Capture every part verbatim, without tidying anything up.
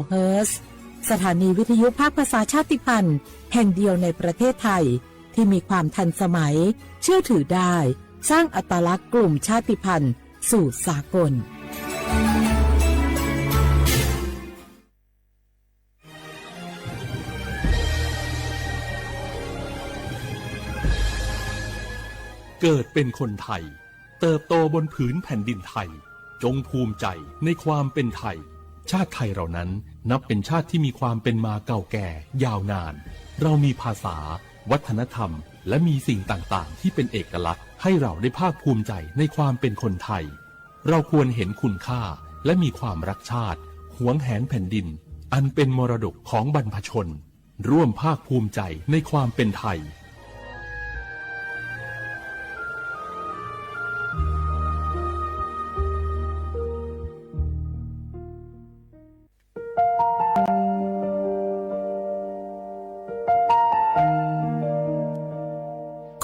เฮิร์ตซ์ สถานีวิทยุภาคภาษาชาติพันธุ์แห่งเดียวในประเทศไทยที่มีความทันสมัย เชื่อถือได้ สร้างอัตลักษณ์กลุ่มชาติพันธุ์สู่สากล เกิดเป็นคนไทย เติบโตบนผืนแผ่นดินไทย จงภูมิใจในความเป็นไทย ชาติไทยเรานั้นนับเป็นชาติที่มีความเป็นมาเก่าแก่ยาวนาน เรามีภาษา วัฒนธรรม และมีสิ่งต่างๆ ที่เป็นเอกลักษณ์ ให้เราได้ภาคภูมิใจในความเป็นคนไทย เราควรเห็นคุณค่า และมีความรักชาติ หวงแหนแผ่นดิน อันเป็นมรดกของบรรพชน ร่วมภาคภูมิใจในความเป็นไทย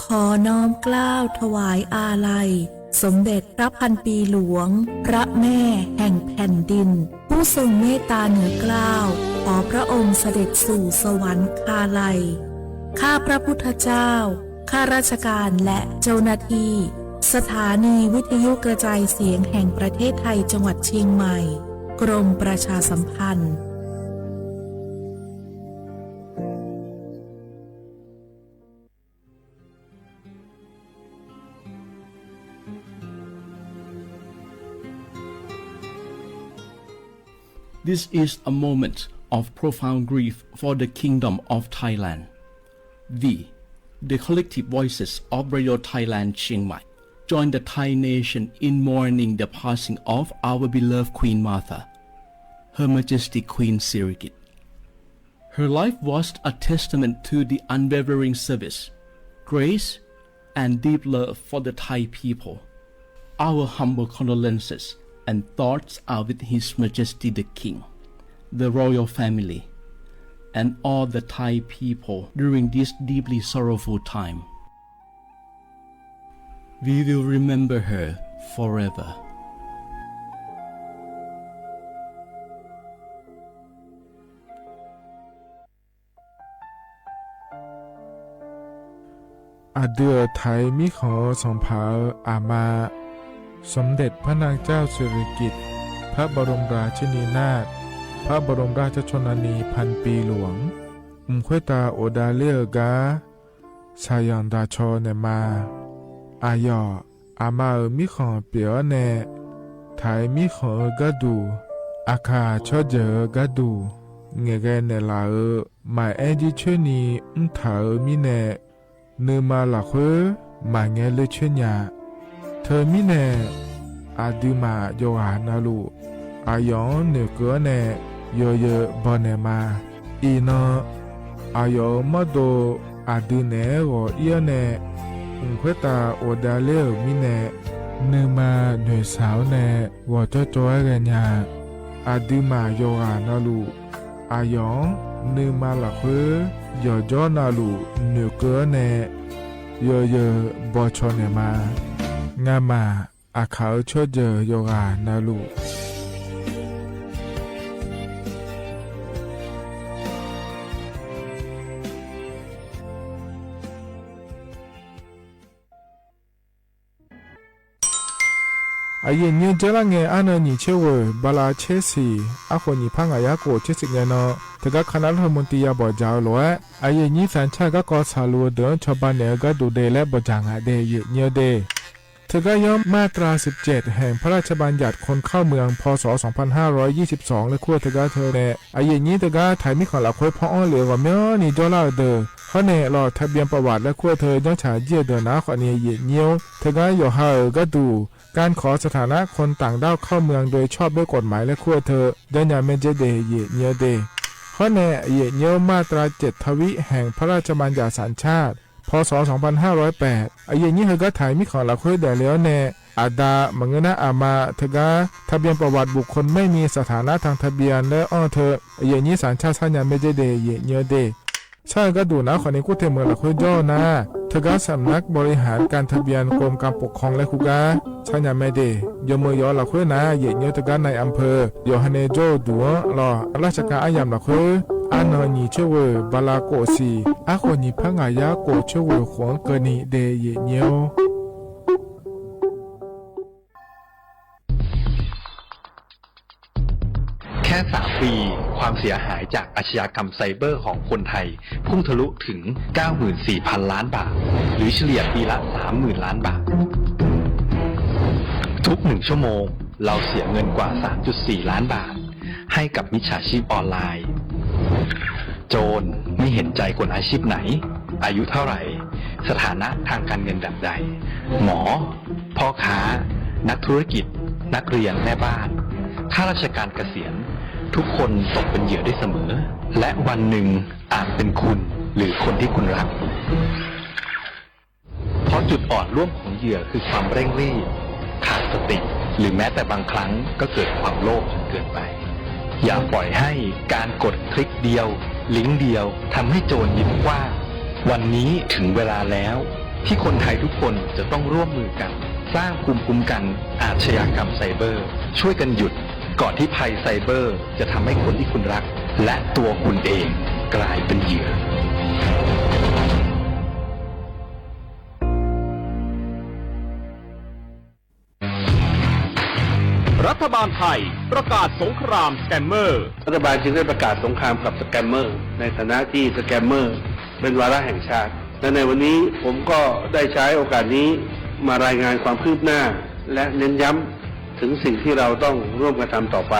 ขอน้อมเกล้าถวายอาลัย สมเด็จพระพันปีหลวง พระแม่แห่งแผ่นดิน ผู้ทรงเมตตาเหนือเกล้า ขอพระองค์เสด็จสู่สวรรคาลัย ข้าพระพุทธเจ้า ข้าราชการและเจ้าหน้าที่ สถานีวิทยุกระจายเสียงแห่งประเทศไทยจังหวัดเชียงใหม่ กรมประชาสัมพันธ์ This is a moment of profound grief for the Kingdom of Thailand. We, the collective voices of Radio Thailand Chiang Mai, join the Thai nation in mourning the passing of our beloved Queen Mother, Her Majesty Queen Sirikit. Her life was a testament to the unwavering service, grace, and deep love for the Thai people. Our humble condolences and thoughts are with His Majesty the King, the royal family, and all the Thai people during this deeply sorrowful time. We will remember her forever. Aqdui-euq Taiq mirkhanq-eu sanqpaq-euq aqma, สมเด็จพระนางเจ้าสิริกิติ์ พระบรมราชินีนาถ พระบรมราชชนนีพันปีหลวง mq khoertav ghofdav ler-eu gar shaqzanq daqcaw naeqma. Aqyawf aqma-euq mirkhanq pyeuf-awr nae, Taiq mirkhanq-eu gharduq, aqkaq tsawrjeuq-eu gharduq ngaeqghae naeqlaf-euq maqaer jircoer ni mrtaq-euq mirnae, nuima lafkhoer maqngae ler coer nya. Teumirnae, aqduimaf yawqghaq navluf, aqyawf-anr noeqkeuv-awr nae yawzeu bawnaeq ma. Iqnan, aqyawf-euq mawrdo aqdui naeq-aer ghawq ir-awr nae, mq khoertav ghofdav ler-euq mirnae, nuima noeqshaq-awr nae ghawqcawv cawv-aer ghaenya. Aqduimaf yawqghaq navluf, aqyawf-anr nuima lafkhoer yawqjawr navluf noeqkeuv-awr nae yawzeu bawcaw naeqma. Ngamaf aqkaq-euq tsawrjeuq yawqghaq navluf, aqyuif aqnyir-anr janrlar ngae arnan nyiq tser ghoeq bala tser siq arkhof nyiq par ngaq yarkhof tser siq ngae nan, teugar คณะรัฐมนตรี ya bawqdzaq-eu lof-aer, aqyuif aqnyir sanqcar garkawv tsaqluf-eu deuq-anr cawba naeq-eu gharduq de laer bawqdzaq ngaq de, aqyuif aqnyir-eu de. Teugar yawr มาตราสิบเจ็ด แห่งพระราชบัญญัติคนเข้าเมือง พ.ศ. สองพันห้าร้อยยี่สิบสอง laer kur-eu teugar teu nae, aqyuif aqnyir teugar Taiq mirkhanq lafkhoer paw-anr lef-eu ghawqmyanrni jawrlar-eu deuq, hawr nae ลงทะเบียนประวัติ laer kur-eu teu janrtsaq jir-eu deuq nar khawfni, aqyuif aqnyir-or, teugar yawqha-euq gharduq การขอสถานะคนต่างด้าวเข้าเมืองโดยชอบด้วยกฎหมาย laer kur-eu teu janrnya maerdzer de, aqyuif aqnyir-eu de. Hawr nae aqyuif aqnyir-or, มาตราเจ็ดทวี แห่งพระราชบัญญัติสัญชาติ พ.ศ. สองพันห้าร้อยแปด aqyuif aqnyir heugar Taiq mirkhanq lafkhoer daefle-awr nae, aqda maqngeur nar aqma teugar ทะเบียนประวัติบุคคลไม่มีสถานะทางทะเบียน laer anr-eu teu, aqyuif aqnyir sanqcar sarnya maerdzer de, aqyuif aqnyir-eu de. Sar-eu gharduq nar khawfni kur te meuq lafkhoer jawr-eu nar, Teugar สำนักบริหารการทะเบียน กรมการปกครอง laer hu gar tsawrnyaf mae de. Yawqmeuq yawq lafkhoer nar, yaeqnyoer teugar nae อำเภอ yawqha nae jawr-eu duq-anr lawq, ราชการ aryamq lafkhoer arnan nyiq coer ghoeq bala khof siq, arkhawf nyiq par ngaq yar khof coer ghoeq khof-anr keuvni de yaeqnyoer-or. แค่สามปี ความเสียหายจากอาชญากรรมไซเบอร์ของคนไทย พุ่งทะลุถึง เก้าหมื่นสี่พันล้าน บาท หรือเฉลี่ยปีละ สามหมื่นล้าน บาท ทุกหนึ่งชั่วโมง เราเสียเงินกว่า สามจุดสี่ล้าน บาท ให้กับมิจฉาชีพออนไลน์ โจรไม่เห็นใจคนอาชีพไหน อายุเท่าไหร่ สถานะทางการเงินแบบใด หมอ พ่อค้า นักธุรกิจ นักเรียน แม่บ้าน ข้าราชการเกษียณ ทุกคนตกเป็นเหยื่อได้เสมอ และวันหนึ่งอาจเป็นคุณหรือคนที่คุณรัก เพราะจุดอ่อนร่วมของเหยื่อคือความเร่งรีบ ขาดสติ หรือแม้แต่บางครั้งก็เกิดความโลภจนเกินไป อย่าปล่อยให้การกดคลิกเดียว ลิงก์เดียว ทำให้โจรยิ้มกว้าง วันนี้ถึงเวลาแล้ว ที่คนไทยทุกคนจะต้องร่วมมือกัน สร้างภูมิคุ้มกันอาชญากรรมไซเบอร์ ช่วยกันหยุด ก่อนที่ภัยไซเบอร์จะทำให้คนที่คุณรัก และตัวคุณเองกลายเป็นเหยื่อ รัฐบาลไทยประกาศสงครามสแกมเมอร์ รัฐบาลจึงได้ประกาศสงครามกับสแกมเมอร์ ในฐานะที่สแกมเมอร์เป็นวาระแห่งชาติ และในวันนี้ผมก็ได้ใช้โอกาสนี้มารายงานความคืบหน้า และเน้นย้ำถึงสิ่งที่เราต้องร่วมกันทำต่อไป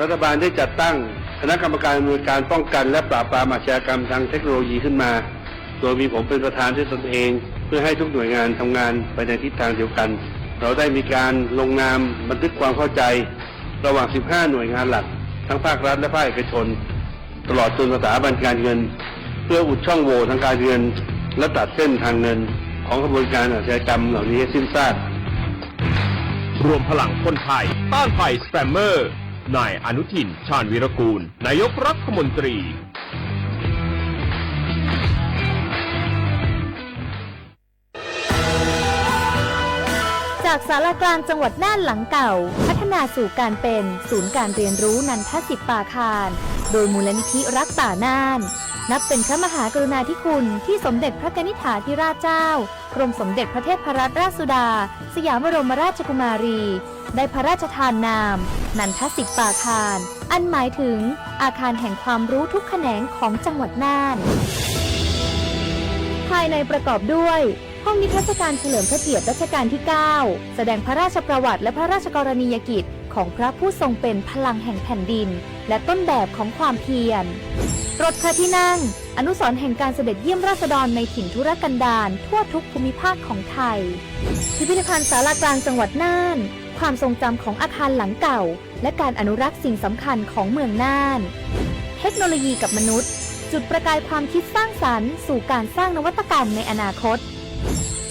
รัฐบาลได้จัดตั้งคณะกรรมการอำนวยการป้องกันและปราบปรามอาชญากรรมทางเทคโนโลยีขึ้นมา โดยมีผมเป็นประธานด้วยตนเอง เพื่อให้ทุกหน่วยงานทำงานไปในทิศทางเดียวกัน เราได้มีการลงนามบันทึกความเข้าใจ ระหว่าง สิบห้า หน่วยงานหลัก ทั้งภาครัฐและภาคเอกชน ตลอดจนสถาบันการเงิน เพื่ออุดช่องโหว่ทางการเงิน และตัดเส้นทางเงินของขบวนการอาชญากรรมเหล่านี้ให้สิ้นซาก รวมพลังคนไทยต้านภัยสแกมเมอร์ นายอนุทิน ชาญวีรกูล นายกรัฐมนตรี จากศาลากลางจังหวัดน่านหลังเก่า พัฒนาสู่การเป็นศูนย์การเรียนรู้นันทสิทธิ์ปาคาร โดยมูลนิธิรักป่าน่าน นับเป็นพระมหากรุณาธิคุณที่สมเด็จพระกนิษฐาธิราชเจ้า กรมสมเด็จพระเทพรัตนราชสุดา สยามบรมราชกุมารี ได้พระราชทานนาม นันทสิทธิ์ปาคาร อันหมายถึงอาคารแห่งความรู้ทุกแขนงของจังหวัดน่าน ภายในประกอบด้วย ห้องนิทรรศการเฉลิมพระเกียรติรัชกาลที่ เก้า แสดงพระราชประวัติและพระราชกรณียกิจของพระผู้ทรงเป็นพลังแห่งแผ่นดิน และต้นแบบของความเพียร รถพระที่นั่ง อนุสรณ์แห่งการเสด็จเยี่ยมราษฎรในถิ่นทุรกันดารทั่วทุกภูมิภาคของไทย พิพิธภัณฑ์ศาลากลางจังหวัดน่าน ความทรงจำของอาคารหลังเก่า และการอนุรักษ์สิ่งสำคัญของเมืองน่าน เทคโนโลยีกับมนุษย์ จุดประกายความคิดสร้างสรรค์สู่การสร้างนวัตกรรมในอนาคต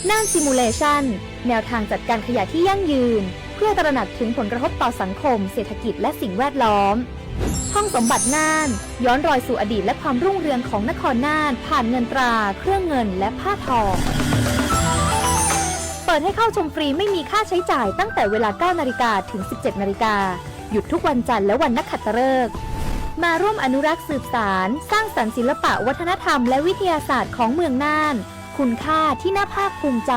น่าน Simulation แนวทางจัดการขยะที่ยั่งยืน เพื่อตระหนักถึงผลกระทบต่อสังคม เศรษฐกิจ และสิ่งแวดล้อม ห้องสมบัติน่าน ย้อนรอยสู่อดีตและความรุ่งเรืองของนครน่าน ผ่านเงินตรา เครื่องเงิน และผ้าทอ เปิดให้เข้าชมฟรีไม่มีค่าใช้จ่ายตั้งแต่เวลา เก้านาฬิกา ถึง สิบเจ็ดนาฬิกา หยุดทุกวันจันทร์และวันนักขัตฤกษ์ มาร่วมอนุรักษ์สืบสาน สร้างสรรค์ศิลปะวัฒนธรรมและวิทยาศาสตร์ของเมืองน่าน คุณค่าที่น่าภาคภูมิใจ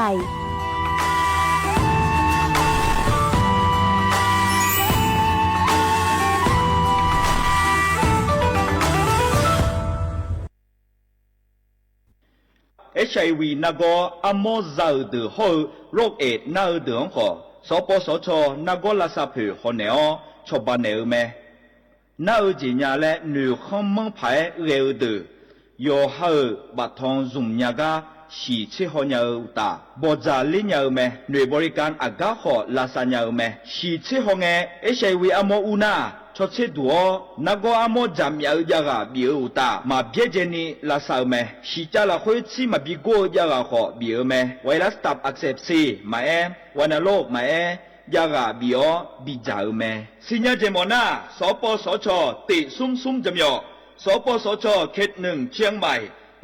HIV nargawr armawr za-euq deuq hawr-eu โรคเอดส์ nar-eu deuq-anr khawf, สปสช nargawr lavsav poeq hawnaeq-awr cawba naeq-eu mae. Nar-eu jeq nya laer noeqkhanr manr paq-aer ghae-eu deuq, yawqha-euq baftanq zmq nya gar shiq tser haw nya-eu uqtaf, bawqdzaq ler nya-eu mae. Noeq บริการ aqgar khawf lavsav nya-eu mae. Shiq tser haw ngae, HIV armawr ur nar, cawtser duq-awr nargawr armawr jaqmyaf-eu javghaq bif-eu uqtaf, maq byaerdzae ni lavsav-eu mae. Shiqcav lafkhoer tsir maqbi gor-eu javghaq khawf bif-eu mae. ไวรัสตับอักเสบซี maqaer, วัณโรค maqaer, javghaq bif-awr bidzaq-eu mae. Sirnya jeq mawf nar, สปสช ติด สามสาม jaqmyawf, สปสช เขตหนึ่ง เชียงใหม่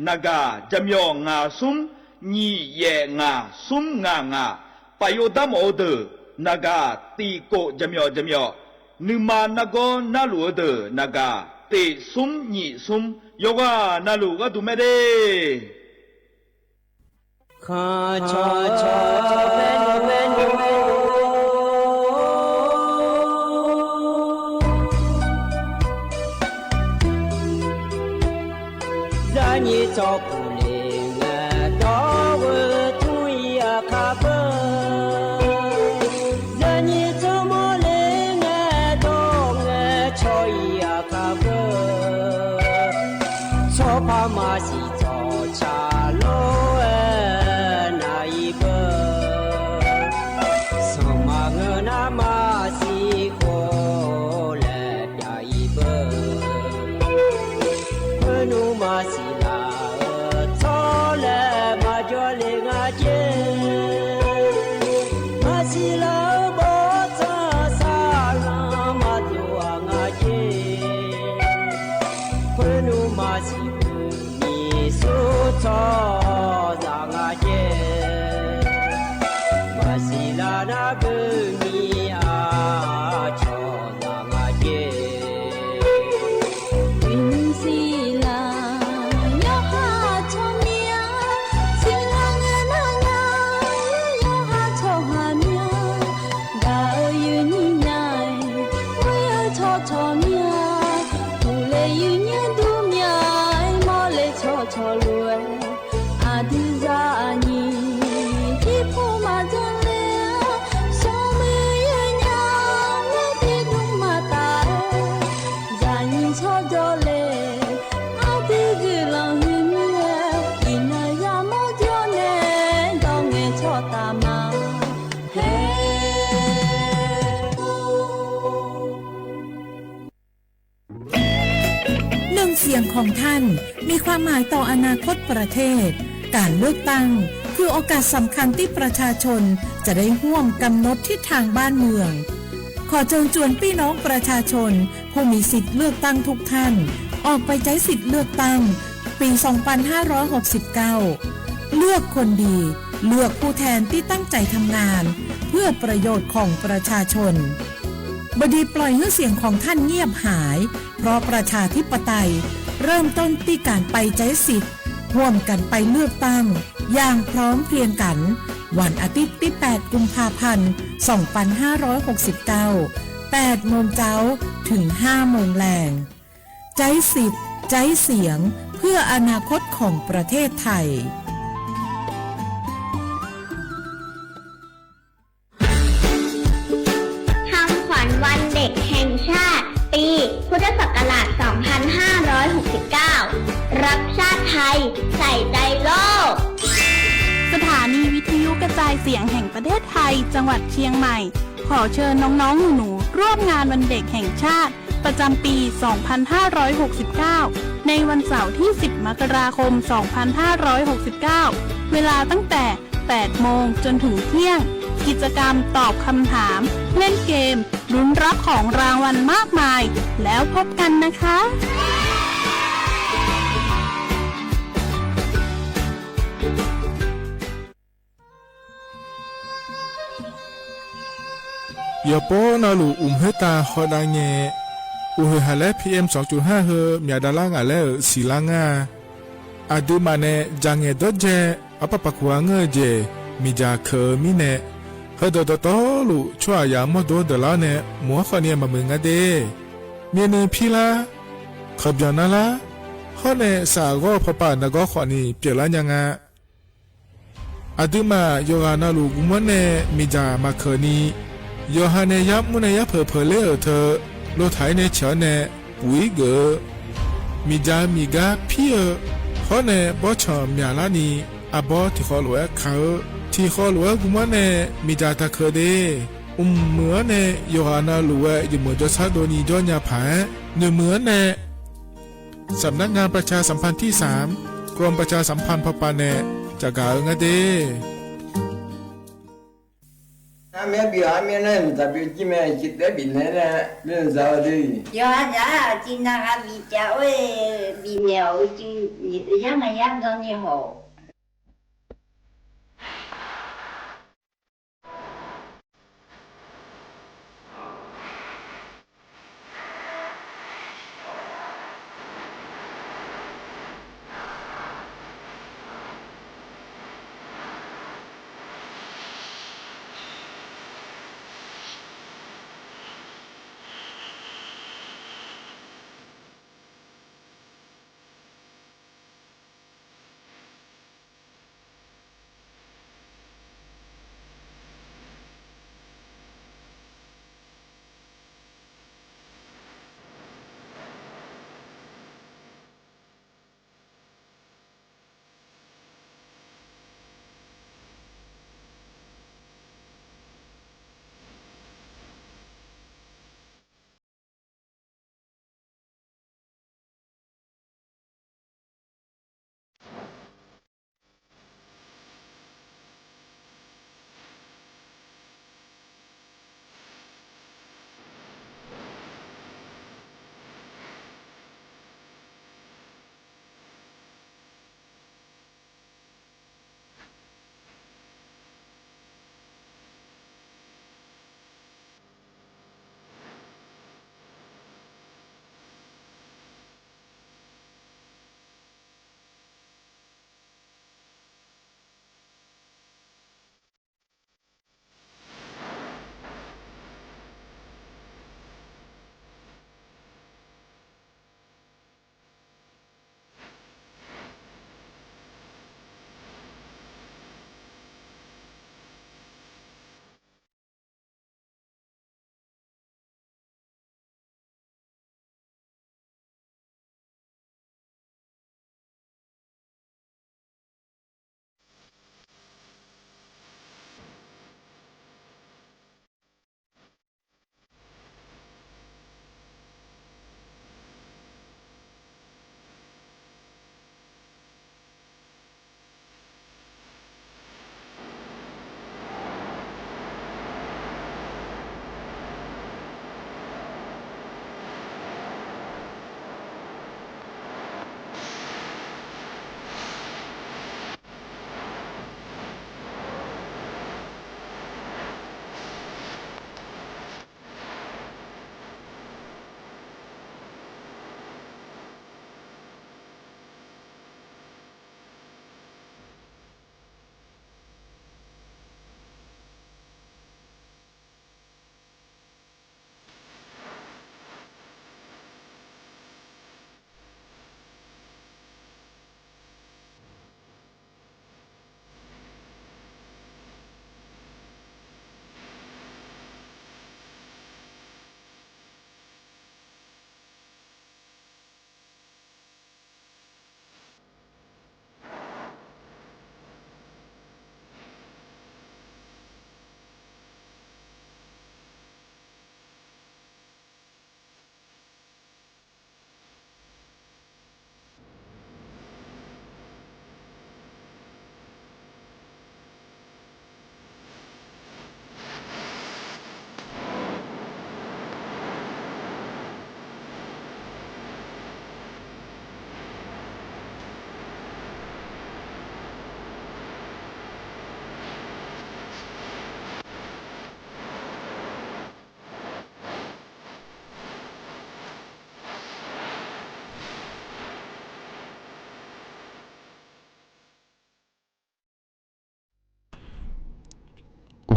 naqgaq jaqmyawf ngaq smr nyiq yaef ngaq smr ngaq ngaq, paf yov darmawf-eu deuq naqgaq tiq kof jaqmyawf jaqmyawf, nuima nargawr narluf-eu deuq naqgaq tiq smr nyiq smr, yawqghaq navluf gharduq mae de. Khanqcawq cawq bae nmr bae nmr bae nmr. Zaqnyiq tsawrkuq le ngae, dawr-eu tmr-iq aqkar beu. Zaqnyiq tsawrmawr le ngae, dawr ngae cawq-iq aqkar beu. Tsawrpar maqsiq tsawqcaq lof-aer nav-iq beu. Sanqpaq ngeur nar maqsiq khof laer pyav-iq beu. Khoernmr maqsiq laf-euq tsawr laer maqjawr le nga jer. Maqsiq laf-euq bawrtsanq saqlanq maqdov-aq nga jer. Khoernmr maqsiq beu ni sur tsawrhaqzaq nga jer. Maqsiq laf nar beu ni aqcawq zaq nga jer. Uiqnymr siqlaq yawqha tsawrmyanr, siqlaq ngae nar nar yawqha tsawrhaq myanr, gaq-eu yuifnyir nar-iq, ghoer-eu tsawrcawq myanr, puqle yuifnyir dur myanr-aer mawrle tsawrcawq lof-aer, aqdui zaqnyiq jirpov maqdzanr ler-awr, sanqmuiq yaer nya-awr, laer tiqdmr maqtaf-aer, zaqnyiq tsawrjawr le, aqdui guiqlanq huiq mir-aer, iqnan yamawr jawr nae, dawr ngae tsawrtaf ma. หนึ่งเสียงของท่าน มีความหมายต่ออนาคตประเทศ การเลือกตั้ง คือโอกาสสำคัญที่ประชาชนจะได้ร่วมกำหนดทิศทางบ้านเมือง ขอเชิญชวนพี่น้องประชาชนผู้มีสิทธิ์เลือกตั้งทุกท่าน ออกไปใช้สิทธิ์เลือกตั้ง ปี สองพันห้าร้อยหกสิบเก้า เลือกคนดี เลือกผู้แทนที่ตั้งใจทำงาน เพื่อประโยชน์ของประชาชน บดีปล่อยให้เสียงของท่านเงียบหาย เพราะประชาธิปไตยเริ่มต้นที่การไปใช้สิทธิ์ ร่วมกันไปเลือกตั้ง อย่างพร้อมเพรียงกัน วันอาทิตย์ที่ แปด กุมภาพันธ์ สองพันห้าร้อยหกสิบเก้า แปด โมงเจ๊า ถึง ห้า โมงแลง ใจ๊สิทธิ์ ใจ๊เสียง เพื่ออนาคตของประเทศไทย คำขวัญวันเด็กแห่งชาติ ปีพุทธศักราช สองพันห้าร้อยหกสิบเก้า รักชาติไทย ใส่ใจโลก สถานีวิทยุกระจายเสียงแห่งประเทศไทย จังหวัดเชียงใหม่ ขอเชิญน้องๆ หนูๆ ร่วมงานวันเด็กแห่งชาติ ประจำปี สองพันห้าร้อยหกสิบเก้า ในวันเสาร์ที่ สิบ มกราคม สองพันห้าร้อยหกสิบเก้า เวลาตั้งแต่ แปด โมง จนถึงเที่ยง กิจกรรมตอบคำถาม เล่นเกม ลุ้นรับของรางวัลมากมาย แล้วพบกันนะคะ Yawqpov navluf uqmq khoertav hawdav ngae, uqhoeq haq laer P M สองจุดห้า heu myaq davlar ngaq laer-euq siqlar ngar-a. Aqduimaf nae jaqngaeq dawrdzae arpar paf kuq-a ngeur-eu jeq miqdzaq keuq-eu mirnae, heudawq dawqtawvluf tsawrhaqzaq mawrdo deuq lar-awr nae moq-anr khawf ni maqmuiq nga de. Myavnuiv pirlar, kaqbyanq narlar, hawr nae saf ghawr-eu pawpav nargawr khawf ni pyeuflar nya nga. Aqduimaf yawqghaq navluf guvmanr nae miqdzaq maqkeuq ni, yawqha nae yar mr nae yar peuq peuq ler-euq teu, lotaq-ir nae ciq-awr nae puq-ir geuf-eu, miqdzaq miqgar pir-eu, hawr nae bawrtsanq myaqlar ni, arbawr tiqkhawv lof-aer kaq-eu, tiqkhawv lof-aer guvmanr nae miqdzaq taqkeuq de. Mqmuiq-anr nae yawqghaq navluf-aer yawmuiq jawrshar dovni jawr nya paq-aer, noeqmuiq-anr nae สำนักงานประชาสัมพันธ์ที่สาม กรมประชาสัมพันธ์ พป nae caqgaq-eu ngar de. Armyanr bif-awq, armyanr nae mqdzaq byovjir mae, ciqtaev bifnaeq nae, myanzaq-eu de. Yawqha dzaq-aq, aqciv narhaq bifpyav-or, bifnaeq-awq, uicuiv yar ngaq yar dan ni haw-awq.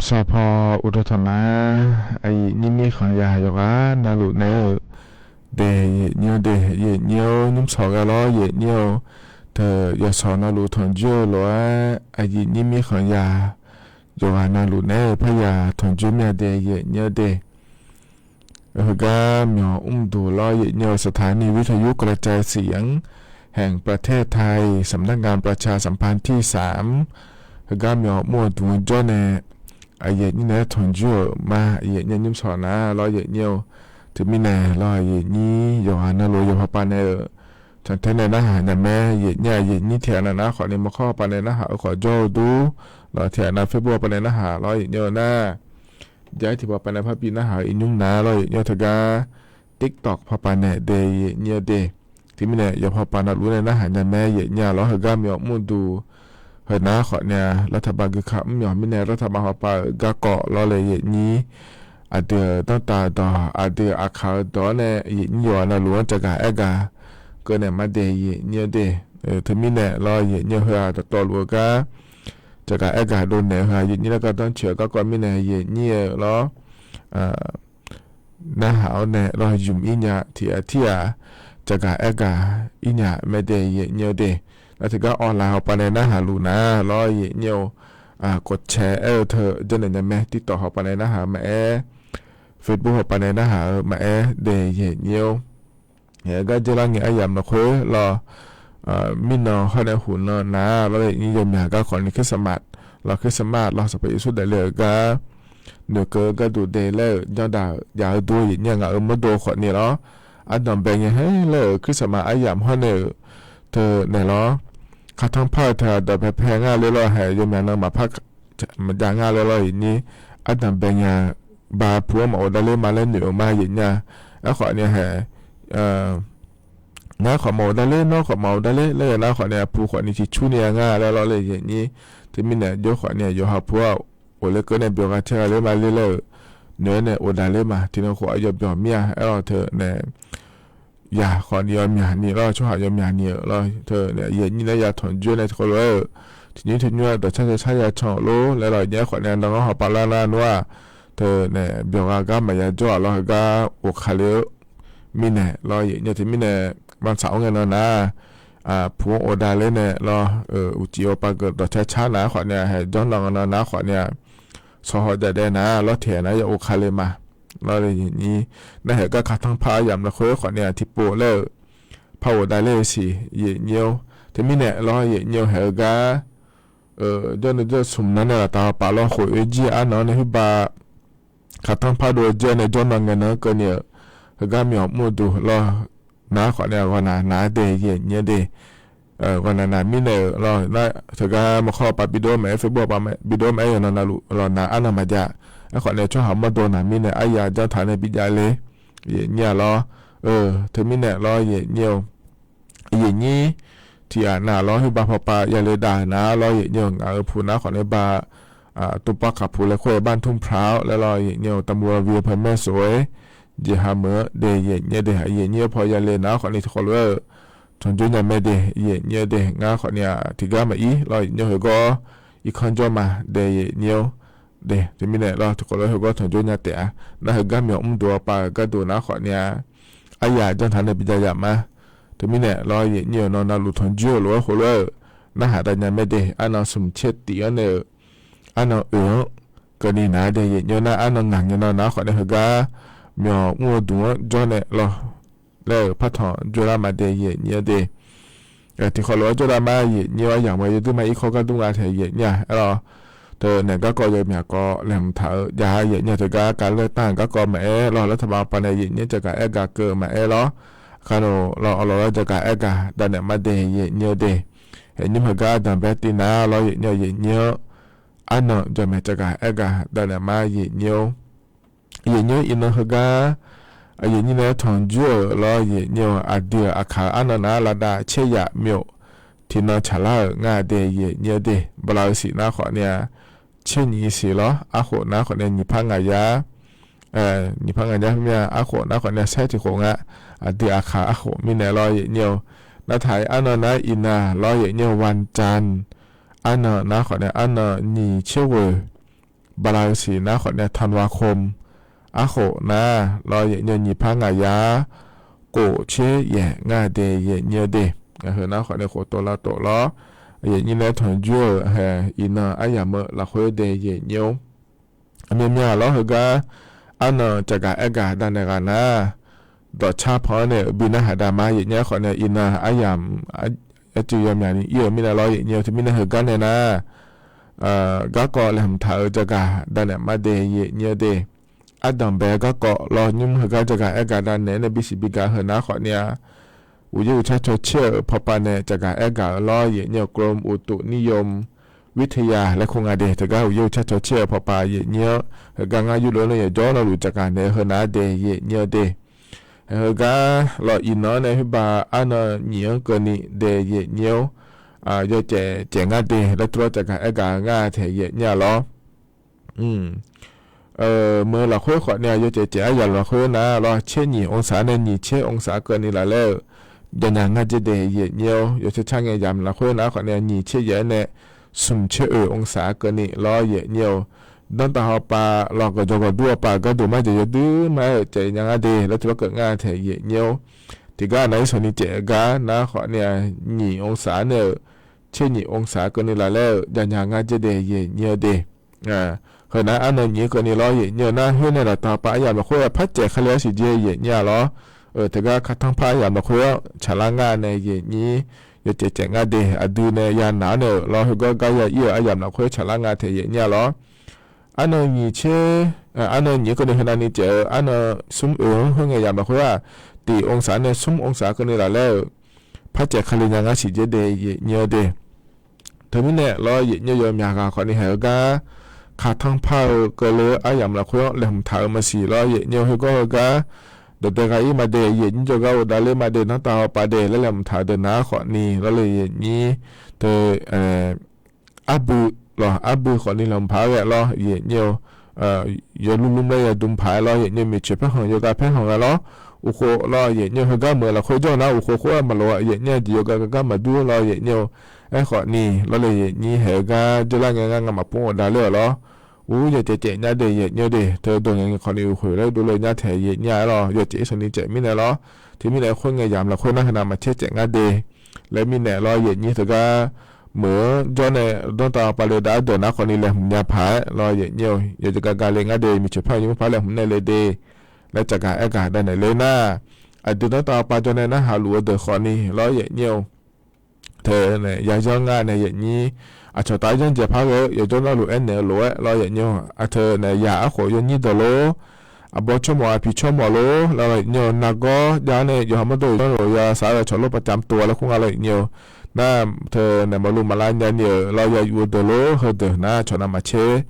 Saqpaw uqdawq tanqnav, aqyuif nyir mirkhanq yaq yawqghaq navluf naeq-eu de, yaeqnyir-eu de, yaeqnyir-eu nymrsawq ghae lawr, yaeqnyir-eu teu yawqsawq navluf tanqjoer-eu lof-aer, aqyuif nyir mirkhanq yaq yawqghaq navluf naeq-eu parya tanqjoer mir-a de, yaeqnyir-eu de. Heugar myawq mrduq lawr, yaeqnyir-eu สถานีวิทยุกระจายเสียงแห่งประเทศไทย สำนักงานประชาสัมพันธ์ที่สาม heugar myawq mr-eu duq-anr jawr nae, aqyuif nyir naeq-aer tanqjoer-euq ma, yaeqnyir nymrsawq nar lawr, yaeqnyir-eu teumirnae lawr, yaeqnyir yawqghaq navluf yawqpaw pav naeq-eu tanqtaer nae narhaq nya mae, yaeqnyir aqyuif nyir tiq ghaq nav nar khawfni mawrkawr pav nae narhaq-eu khawf jawr-eu dur, lawr tiq ghaq nav Facebook pav nae narhaq lawr, yaeqnyir-eu nar, jav-aer tiq pav pav nae parbi narhaq-eu iqnymr nar lawr, yaeqnyir-eu teugar TikTok pav pav nae de, yaeqnyir-eu de. Teumirnae yawqpaw pav navluf nae narhaq nya mae, yaeqnyir-a lawr, heugar myawq mrduq heu nar khawfni-a, รัฐบาล guikaq mr myawq mirnae รัฐบาล pav pav-euq garkawv lawr le, yaeqnyir aqdui-euq danrtav dawq, aqdui-euq aqkaq-eu dawq-anr nae yaeqnyir yawqghaq navluf-anr caqgaq aergaq keuv naeq ma de, yaeqnyir-eu de. Teumirnae lawr, yaeqnyir-eu heu-aq dawqtawvluf-eu gar caqgaq aergaq dovnaeq-eu heu-aq, yaeqnyir nar gardanr coeq-eu garkawv mirnae yaeqnyir-eu lawr, narhaq-awr nae lawr, zmq ir nya tiq ghaq tir-aq, caqgaq aergaq ir nya mae de, yaeqnyir-eu de. Nar teugar online hawpav nae narhaq luf nar lawr, yaeqnyir-eu กดแชร์ aer-eu teu janrnaeq nya mae, TikTok hawpav nae narhaq-eu maqaer, Facebook hawpav nae narhaq-eu maqaer de, yaeqnyir-eu. Gar dzeurlar ngae aryamq lafkhoer lawr, mirnan hawr nae huq nan nar lawr, yaeqnyir yawmyaq garkawv ni Christmas lawr, Christmas lawr, Sanqpaq Yeqsur daefle-euq gar noeqkeuv-eu gharduq de laer-euq janrdaq-euq jav-eu dur, yaeqnyir-a ngaq-euq mawrdo khawfni lawr, ardanq bae ngae haer laer-euq Christmas aryamq hawr nae-euq teu naeq lawr, kaqtanr par-eu teu-aq dawq paepae ngar le lawr, haeq yawmyaq nan maqpar maqjav ngar le lawr, yaeqnyir ardanq bae ngae-a, ba pu-anr maqghov davler ma laer noeq-eu ma, yaeqnyir-a. Aerkhawfni haeq, ngar khawf maqghov davler, nawr khawf maqghov davler laer-eu nar khawfni-a, pu khawfni ciqcurni-a ngar laer lawr le, yaeqnyir. Teumirnae jawr khawfni-a, yawqha pu-aq ghofler keuv nae byawq gha tae gha ler ma ler laer-euq noeq-aer nae ghofdav ler ma, tiqnan khof aqyawf byawq mir-a aer-awr teu nae, ya khawfni yawmyaq ni lawr, tsawrhaq yawmyaq ni-euq lawr teu nae, yaeqnyir nae ya tanqjoer nae tiqkawv lof-aer-euq tiqnymr tiqnymr-aer dawqcar dawqcar ya can-euq lor laer lawr, yaeqnyir aerkhawfni-a nanganr hawpav lar nar nmr-aq, teu nae byawq gha gar maqya jawr-aq lawr, heugar ghofkale-eu mirnae lawr, yaeqnyir teumirnae, วันเสาร์ ngae nan nar pu-anr ghofdav ler nae lawr, uqcif-eu pav geuf dawqcar car nar khawfni-a, haeq janr nan nan nar khawfni-a, sawqhaw jadaev nar lawr, teq nar ya ghofkale ma lawr le, yaeqnyir. Nar haeq gar kaqtanr par aryamq lafkhoer khawfni-a tiqpov laer-euq par ghofdav ler-eu siq, yaeqnyir-or. Teumirnae lawr, yaeqnyir-eu haeq-eu gar jawrnan jawr smq nan nae laftav hawpav lawr, khof oe jir arnan-anr nae khoerbav kaqtanr par dov-eu jir-anr nae jawrnan ngae nan-anr keuvni-euq, heugar myawq mr-eu duq lawr, nar khawfni-a ghawqnaq naq-aer de, yaeqnyir-anr de. Ghawqnaq naq mirnae-euq lawr, teugar maqkhawr pav bidov-anr maqaer, Facebook pav bidov-anr maqaer, yawqnan navluf lawr naq arnan maqjav. Aerkhawfni tsawrhaq mawrdo naq mirnae arya janrtaq nae bijav le, yaeqnyir-a lawr. Teumirnae lawr, yaeqnyir-eu yaeqnyir tiq ghaq nav lawr, khoerbav pawpav yale dav-euq nar lawr, yaeqnyir-eu ngaq-euq pu nar khawfni ba, tuvpav kaqpu laer khoer-eu บ้านทุ่งพร้าว laer lawr, yaeqnyir-eu ตำบลวังเวียง อำเภอแม่สวย jeqha meuq-anr de, yaeqnyir de. Yaeqnyir paw yale nar khawfni tiqkawv lof-aer-euq tanqjoer nya mae de, yaeqnyir de. Ngar khawfni-a tiqgar maqir lawr, yaeqnyir heugawr irkanr jawr ma de, yaeqnyir-or de. Teumirnae lawr, tiqkawv lof-aer heugawr tanqjoer nya taef-a. Nar heugar myawq mr duq-awr pav-euq gharduq nar khawfni-a arya janrtaq nae bijav yaf ma. Teumirnae lawr, yaeqnyir-euq nan navluf tanqjoer-euq lof-aer khoerlof-aer-euq narhaq dav nya mae de. Arnan smq tser tif-anr nae-euq arnan oeq-anr keuvni naq-aer de, yaeqnyir nar arnan ngaq ngae nan nar khawfni heugar myawq mr-eu duq-anr jawr nae lawr laer-euq partanq jawrlar ma de, yaeqnyir-anr de. Tiqkawv lof-aer jawrdav ma, yaeqnyir-awr, yamq-eu yawdur ma irkawr gar dur nga tae, yaeqnyir-a aer lawr. Teu nae garkawv yawmyaq kawv laeqhmq taq-eu jav, yaeqnyir teugar kavler tanq-eu garkawv maqaer lawr, รัฐบาล pav nae yaeqnyir caqgaq aergaq keuv-eu maqaer lawr. Kanoq lawr, awq lawq lawr, caqgaq aergaq dav naeq ma de, yaeqnyir-eu de. Yaeqnyir heugar ardanq bae tiv nar lawr, yaeqnyir-eu yaeqnyir-anr arnan jawqmaeq caqgaq aergaq dav naeq ma, yaeqnyir-or. Yaeqnyir-or, iqnan heugar yaeqnyir nae tanqjoer-euq lawr, yaeqnyir-eu aqdui-euq aqkaq-eu arnan nar lavdav tser yaf myof tiqnan tsaqlar-euq nga de, yaeqnyir-eu de. Bala-eu siq nar khawfni-a tser nyiq siq lawr, arkhof nar khawfni-a nyiq par ngaq yar, nyiq par ngaq yar mir-a, arkhof nar khawfni-a saer tiq khof nga. Aqdui aqkaq arkhof mirnae lawr, yaeqnyir-eu. Nartaq-iq arnan nar iqnan lawr, yaeqnyir-eu วันจันทร์ arnan nar khawfni-a arnan nyiq tser ghoeq bala-eu siq nar khawf nae ธันวาคม arkhof nar lawr yaeqnyir-eu nyiq par ngaq yar khof tser yaeq ngar de yaeqnyir-eu de. Heu nar khawf nae khof tov lar tov lawr yaeqnyir nae tanqjur-euq hae iqnan aryamq-eu lafkhoer de yaeqnyir-or. Aqmyanmyan lawr heugar arnan caqgaq aergaq davnaeq ghaq nar, dawqcar pan-anr nae bi narhaq dav ma yaeqnyir khawf nae iqnan aryamq arcuiv yawmyaq ni ir-euq mirnae lawr yaeqnyir-eu teumirnae heugar nae nar garkawv laeqhmq taq-eu caqgaq davnaeq ma de yaeqnyir-eu de. Ardanqbae garkawv lawr nymr heugar caqgaq aergaq davnaeq-aer nae bisiq bigaq heu nar khawf nae-a, uqyaer uqcar caw caer-euq pawpav nae caqgaq aergaq-eu lawr yaeqnyir-eu กรมอุตุนิยมวิทยา laer kur nga de. Teugar uqyaer uqcar caw caer-euq pawpav yaeqnyir-anr heugar ngar yurluf-anr nae yawqjawr navluf caqgaq naeq-eu heu nar de yaeqnyir-eu de. Heugar lawr iqnan-anr nae khoerba arnan nyiq-anr keuvni de yaeqnyir-or. Yawcaef caef ngar de laer tuvlar caqgaq aergaq-eu ngar taeq yaeqnyir-a lawr. Meuq lafkhoer khawf nae yawcaef caef aryamq lafkhoer nar lawr tser nyiq องศา nae nyiq tser องศา keuvni laf laer-euq janya ngar dzer de yaeqnyir-or. Yawcaer car ngae yamq lafkhoer nar khawf nae nyiq tser yaeq-aer nae smq tser oeq องศา keuvni lawr yaeqnyir-or. Danrtav hawpav lawr gawqjawq gawqdur hawpav gharduq marjaeq yawdui ma-aer-euq caef nya ngar de laer tuvlar keuv ngar taeq yaeqnyir-or. Tiqgar nav irsanq ni caef gar nar khawf nae nyiq องศา nae-euq tser nyiq องศา keuvni laf laer-euq janya ngar dzer de yaeqnyir-eu de. Heu nar arnan nyiq-anr keuvni lawr yaeqnyir-eu nar khoer nae daqtav hawpav aryamq lafkhoer par caef kali arsiq dzer yaeqnyir-a lawr. Teugar kartanr par aryamq lafkhoer-anr tsaqlar ngar nae yaeqnyir yawcaef caef ngar de aqdui nae yanaq-anr nae-euq lawr heugar gar ya ir-euq aryamq lafkhoer tsaqlar nga taeq yaeqnyir-a lawr. Arnan nyiq tser, arnan nyiq-anr keuvni heunav ni caef-eu arnan smr oeq-anr khoerngae yamq lafkhoer-aq tiq องศา nae smr องศา keuvni laf laer-euq par caef kali nya ngar siq dzer de yaeqnyir-eu de. Teumirnae lawr yaeqnyir-eu yawmyaq ghaq khawf ni haeq-eu gar kartanr par-eu keuvle-eu aryamq lafkhoer-anr laeqhmq taq-euq maqsiq lawr yaeqnyir-eu heugar heugar dawqdae gha ir ma de yaeqnyir jawrgar uqdav ler ma de danrtav hawpav de laer laeqhmq taq-euq deuq nar khawf ni lawr le yaeqnyir teu arbui lawr arbui khawf ni laeqhmq paq-aer ghae lawr yaeqnyir-eu yawlur lmr laer yadm paq-aer lawr yaeqnyir-eu miqcoeq paerkhanq yawgar paerkhanq ghae lawr. Uqkhof lawr yaeqnyir-eu heugar meuq lafkhoer jawr nar uqkhof khoer-aq maqloq-a yaeqnyir-a jeq yawgar gar gar maqdur lawr yaeqnyir-eu. Aerkhawf ni lawr le yaeqnyir haeq-eu gar dzeurlar ngae ngar ngamaf pov-awr davler-euq lawr. Ur yawcaef caef nya de yaeqnyir-eu de teu dawq ngaeq ngae khawf ni uqkhof laer dovle nya taeq yaeqnyir-a lawr yawcaef irsanq ni caef mirnae lawr. Teumirnae khoerngae yamq lafkhoer nar heunav maqcaer caef ngar de laer mirnae lawr yaeqnyir teugar meuq-anr jawr nae danrtav pavle dav-aer deuq nar khawf ni laeqhmq nya paq-aer lawr yaeqnyir-eu yawjeq gar gar le ngar de miqcoeq paerkhanq yawmr par laeqhmq nae le de laer caqgaq aergaq davnaeq ler nar, aqdui danrtav pav jawr nae narhaq luf-eu deuq khawf ni lawr yaeqnyir-eu teu nae yazanr ngar nae yaeqnyir aqcawq taf-aer yanr jaeq par ghae-eu yawjawr navluf aernaeq-eu lof-aer lawr yaeqnyir-eu aqteu nae yaq arkhof yawnyir deuq lor. Aqbawr tsawrmawf aqpiq tsawrmawf lor laer lawr yaeqnyir-eu nargawr jav-anr nae yawqha mawrdo-euq zanrluf ya sar-eu cawq lor paqcam tov-a laer kur nga lawr yaeqnyir-eu nar teu nae maqluv maqlav nyani-euq lawr ya yuf-eu deuq lor heudeuq nar cawq navmaqtser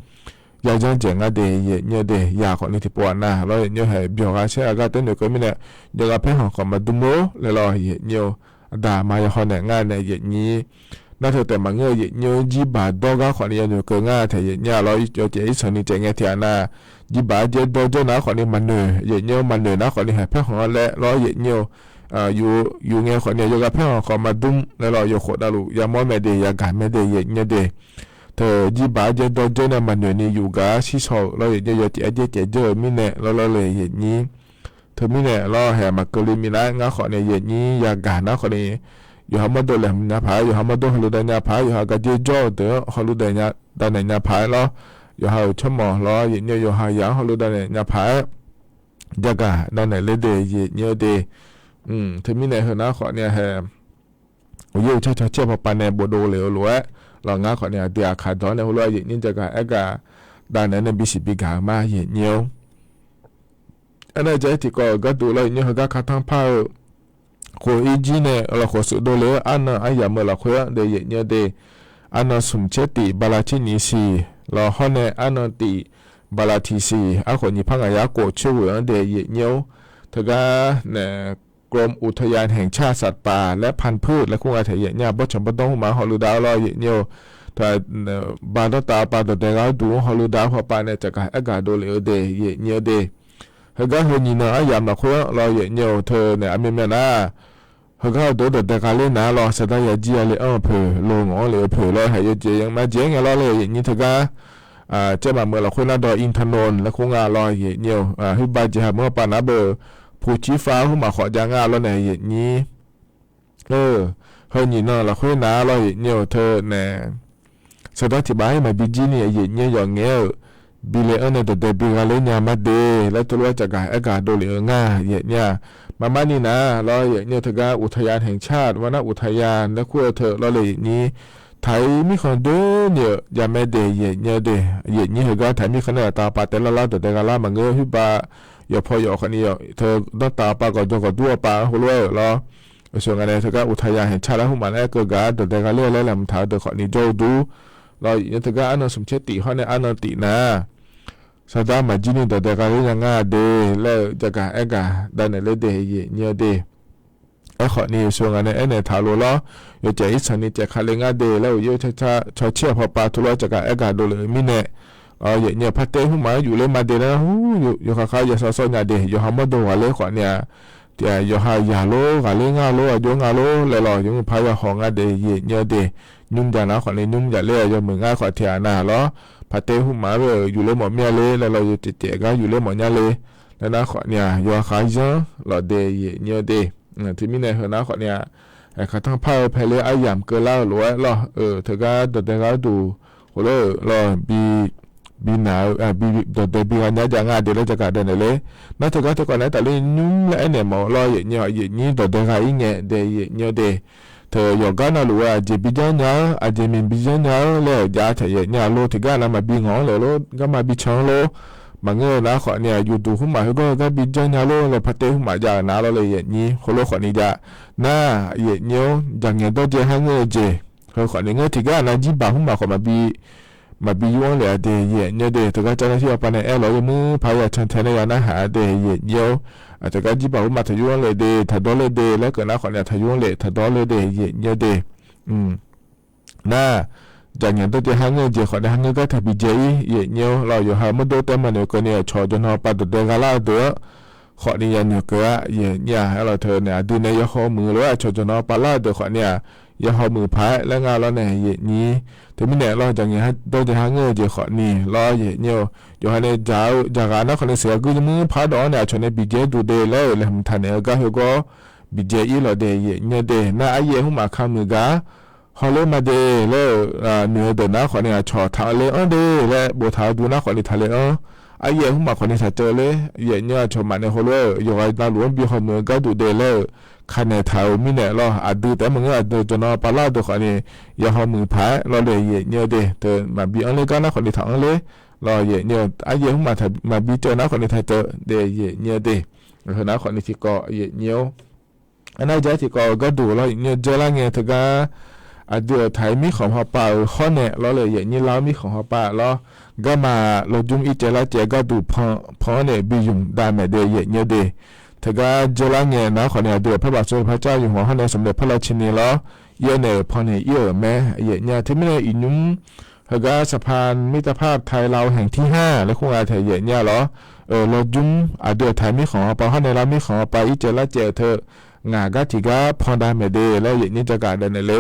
yazanr jaeq ngar de yaeqnyir-eu de yaq khawf ni tiqpov-aq nav lawr yaeqnyir-eu haeq byawq gha saer-a gar taer noeqkeuv mirnae yawqghaq paerkhanq khawf maqdm-or laer lawr yaeqnyir-eu aqda aqma yahaw naeq ngar nae yaeqnyir nar teu taef maqngeur-eu yaeqnyir-eu jirbaq dawr gar khawf ni yanoeq keuv ngar taeq yaeqnyir-a lawr yawcaef irsanq ni caef ngae tiq ghaq nav jirbaq-aer jaer dawr jaer nar khawf ni maqnoeq yaeqnyir-eu maqnoeq nar khawf ni haeq paerkhanq-anr laer lawr yaeqnyir-eu yuf ngae khawf ni yawqghaq paerkhanq khawf maqdm laer lawr yawkhof navluf yamawr mae de yagaq mae de yaeqnyir de teu jirbaq-aer jaer dawr jaer nae maqnoeq ni yuf gaq-ar shir shaw-euq lawr yaeqnyir-eu yawcaef-aer jaer caef jeur-eu mirnae lawr lawr le yaeqnyir teumirnae lawr haeq maqkeuv le minav-aer ngar khawf ni yaeqnyir yagaq nar khawf ni yawqha mawrdo laeqhmq nya paq-aer yawqha mawrdo hawluf dav nya paq-aer yawqha gaqjer jawr-eu deuq-anr hawluf dav nya paq-aer lawr yawqha-euq tsawrmawq lawr yaeqnyir-eu yawqha yaq-anr hawluf dav naeq nya paq-aer jagaq dav naeq ler de yaeqnyir-eu de. Teumirnae heunar khawf ni haeq uqyaer uqcar caw caer-eu pawpav nae bofdov lef-eu lof-aer lawr ngar khawf ni aqdui aqkaq dawq-anr nae heulof-aer yaeqnyir jagaq aergaq dav naeq-aer nae bisiq bigaq-eu ma yaeqnyir-or. Aernar jav-aer tiqkawv-euq gharduq lawr yaeqnyir heugar kartanr par-eu khof-ir jir nae lawr khof suf dovle-eu arnan aryamq-eu lafkhoer-anr de yaeqnyir-eu de arnan smq caer tif bala caer nyiq siq lawr hawr nae arnan tif bala tiq siq arkhof nyiq par ngaq yar khof caer ghoeq-anr de yaeqnyir-or. Teugar nae กรมอุทยานแห่งชาติสัตว์ป่าและพันธุ์พืช laer kur nga taeq yaeqnyir-a bawrtsanq bawrdanr hmq ma hawluf dav-eu lawr yaeqnyir-eu teu ba danrtav pav dawqdae gharduq-anr hawluf dav-eu pawpav nae caqgaq aergaq dovle-eu de yaeqnyir-eu de. Heugar heu nyiq nan aryamq lafkhoer-anr lawr yaeqnyir-eu teu nae aqmyanmyan nar heugar-eu deuq-anr dawqdae gha ler nar lawr saqdar ya jir ya le-anr-eu poeq lo ngawq-anr le-eu poeq lawr haeq yawjeq maqjeq-aer ngae lawr le yaeqnyir teugar Caermaf meuq lafkhoer nar dawq อินทนนท์ laer kur nga lawr, yaeqnyir-eu, khoerbav jeqha meuq-anr pav nar beu, puqcir fav-anr hmq maqkhawf jav nga lawr nae yaeqnyir. Heu nyiq nan lafkhoer nar lawr yaeqnyir-eu teu nae, saqdar tiq baf-aer maqbi jir ni yaeqnyir yawf ngaeq-euq, bi le-anr nae dawqdae bi gha ler nya mar de laer teulof-aer caqgaq aer gaq dovlef-eu nga yaeqnyir-aq. Maqmar ni nar lawr yaeqnyir-eu teugar อุทยานแห่งชาติวรรณอุทยาน laer kur-eu teu lawr le yaeqnyir. Taq-ir mirkhanq doeni-euq javmae de yaeqnyir-eu de, yaeqnyir heugar taq-ir mirkhanq nae laftav pav taev lar lar dawqdae gha lar maqngeur khoerbav, yawqpaw yawf khawfni yawf teu danrtav pav gawqjawq gawqdur-awr pav-anr heulof-aer-euq lawr. Aqsur nga nae teugar อุทยานแห่งชาติ laer hmq maf laer aer keuv gaq-ar dawqdae gha ler laer laeqhmq taq-eu deuq khawfni jawr-eu dur. Lawr yaeqnyir teugar arnan smq caer tif hawr nae arnan tif nar, saqdar maqjir ni dawqdae gha ler nya nga de laer-eu caqgaq aer gaq danaeq ler de yaeqnyir-eu de. Aerkhawfni aqsur nga nae aernaeq taq-eu lof lawr, yawcaef irtsanq ni caef ka le ngar de laer uqyaer car car cawcaer-awq pawpav teulof-aer caqgaq aer gaq dovlef-eu mirnae, yaeqnyir-eu par taev hmq maf-anr yufler ma de laer nar hur, yawkhav khar yashawr sawr nya de, yawqha mawrdo ghaqler khawfni-aq, tiq ghaq yawqha yaq lor ghaqler ngar lor aqjox nga lor laer lawr yawmuiq par yahaw nga de yaeqnyir-eu de. Nymr jaq nar khawfni nymr jaqler-a yawmuiq ngar khawf tiq ghaq nav lawr, par taev hmq maf-anr bae-euq yufler mawf mir-a ler laer lawr yawcaef caef gar yufler mawf nya ler laer nar khawfni-aq yawqha khav zanr lawq de yaeqnyir-eu de. Teumirnae heu nar khawfni-aq, aqkaq tanrpar-eu paeler aryamq keuvlar-eu lof-aer lawr-euq teugar dawqdae gha-ar duq khoerlof-euq lawr bi, bi naq-eu, dawqdae bi gha nya jav nga de laer caqgaq danaeq ler. Nar teugar teu khawf nae aer tafler nymr laer aernaeq mawf-eu lawr yaeqnyir-awq, yaeqnyir dawqdae gha-ir ngae de yaeqnyir-eu de. Teu yawqgar navluf-eu aqjeq bi janr nya-anr aqjeq miq bi janr nya-anr laer-euq jav taeq yaeqnyir-a lor, tiqgar nav maqbi ngawq-anr laeq lor, garma bi can-anr lor. Maqngeur-eu nar khawfni-aq, yufduq hmq maf khoergar gar bi janr nya lor laer par taev hmq maf jav-euq nar lawr le yaeqnyir khoerlof khawfni jav. Nar yaeqnyir-awr jaqngaeq dawrjae har ngeur-eu jeq, heu khawfni ngeur tiqgar nav jirbaq hmq maf khawf maqbi, maqbi yur-anr le-a de yaeqnyir-eu de. Teugar car nar tir-awr pav nae aer lawr yawmuiq par ya can tae nae ya narhaq-a de yaeqnyir-awr. Teugar jirbaq hmq maf taqyur-anr le de taqdawr le de laer keuv nar khawfni-aq taqyur-anr le taqdawr le de yaeqnyir-eu de. Nar, jaqngaeq dawrjae har ngeur-eu jeq khawfni har ngeur gar taq bi dzae-ir yaeqnyir-awr lawr yawqha mawrdo taev maqnoeq keuvni aqcawq jawqnan pav dawqdae gha lar-eu deuq-anr khawfni yanoeq keuv-a yaeqnyir-a. Aerlawq teu nae aqdui nae yahaw muiq lof-aer aqcawq jawqnan pav lar-eu deuq khawfni-aq, yahaw muiq paq-aer laer nga lawr nae yaeqnyir. Teumirnae lawr jaqngaeq dawrjae har ngeur-eu jeq khawfni lawr yaeqnyir-eu, yawqha nae dzaq-eu dzaqghaq nar khawfni sheuqghae guir yawmuiq par dawq-anr nae aqcawq nae bi dzae-ir duq de laer-euq laeqhmq taq naeq-eu gar heugar bi dzae-ir lawq de yaeqnyir-eu de. Nar aryaev hmq maf ka muiq gaq-ar hawler ma de laer-euq noeq-eu deuq nar khawfni aqcawq taq-eu le-anr de laer boftaq-eu duq nar khawfni taq le-anr, aryaev hmq maf khawfni taq ceuv ler yaeqnyir-eu aqcawq maf nae heulof-aer yawqghaq navluf-anr bi hawmuiq-eu gharduq de laer-euq ka naeq taq-euq mirnae lawr aqdui taef-aer maqngeur aqdui jawqnan pav lar-eu deuq khawfni yahaw muiq paq-aer lawr le yaeqnyir-eu de. Teu maqbi anr ler gar nar khawfni taq anr ler lawr yaeqnyir-eu, aryaev hmq maf maqbi ceuv nar khawfni taq ceuv de yaeqnyir-eu de. Heu nar khawfni tiqkawv yaeqnyir-awr, arnar jar tiqkawv-eu gharduq lawr yaeqnyir-eu dzeurlar ngae teugar aqdui-euq taq-ir mirkhanq hawpav-euq hawr nae lawr le yaeqnyir lar-awr mirkhanq hawpav lawr, garma lawjmr ircaev larcaev gharduq pan, pan-anr nae bi ymq dav maeq de yaeqnyir-eu de. Teugar dzeurlar ngae nar khawfni aqdui-euq par baq sov par car yawq hmq hawr nae smq naeq par lav cini lawr, yaer naeq-euq pan naeq ir-euq mae yaeqnyir-a. Teumirnae iqnymr heugar สะพานมิตรภาพไทยลาวแห่งที่ห้า laer kur nga taeq yaeqnyir-a lawr, lawjmr aqdui-euq taq-ir mirkhanq hawpav hawr nae lar mirkhanq hawpav ircaev larcaev-eu teu ngaq gar tiqgar pan dav maeq de laer yaeqnyir jaqgaq daef naeq le.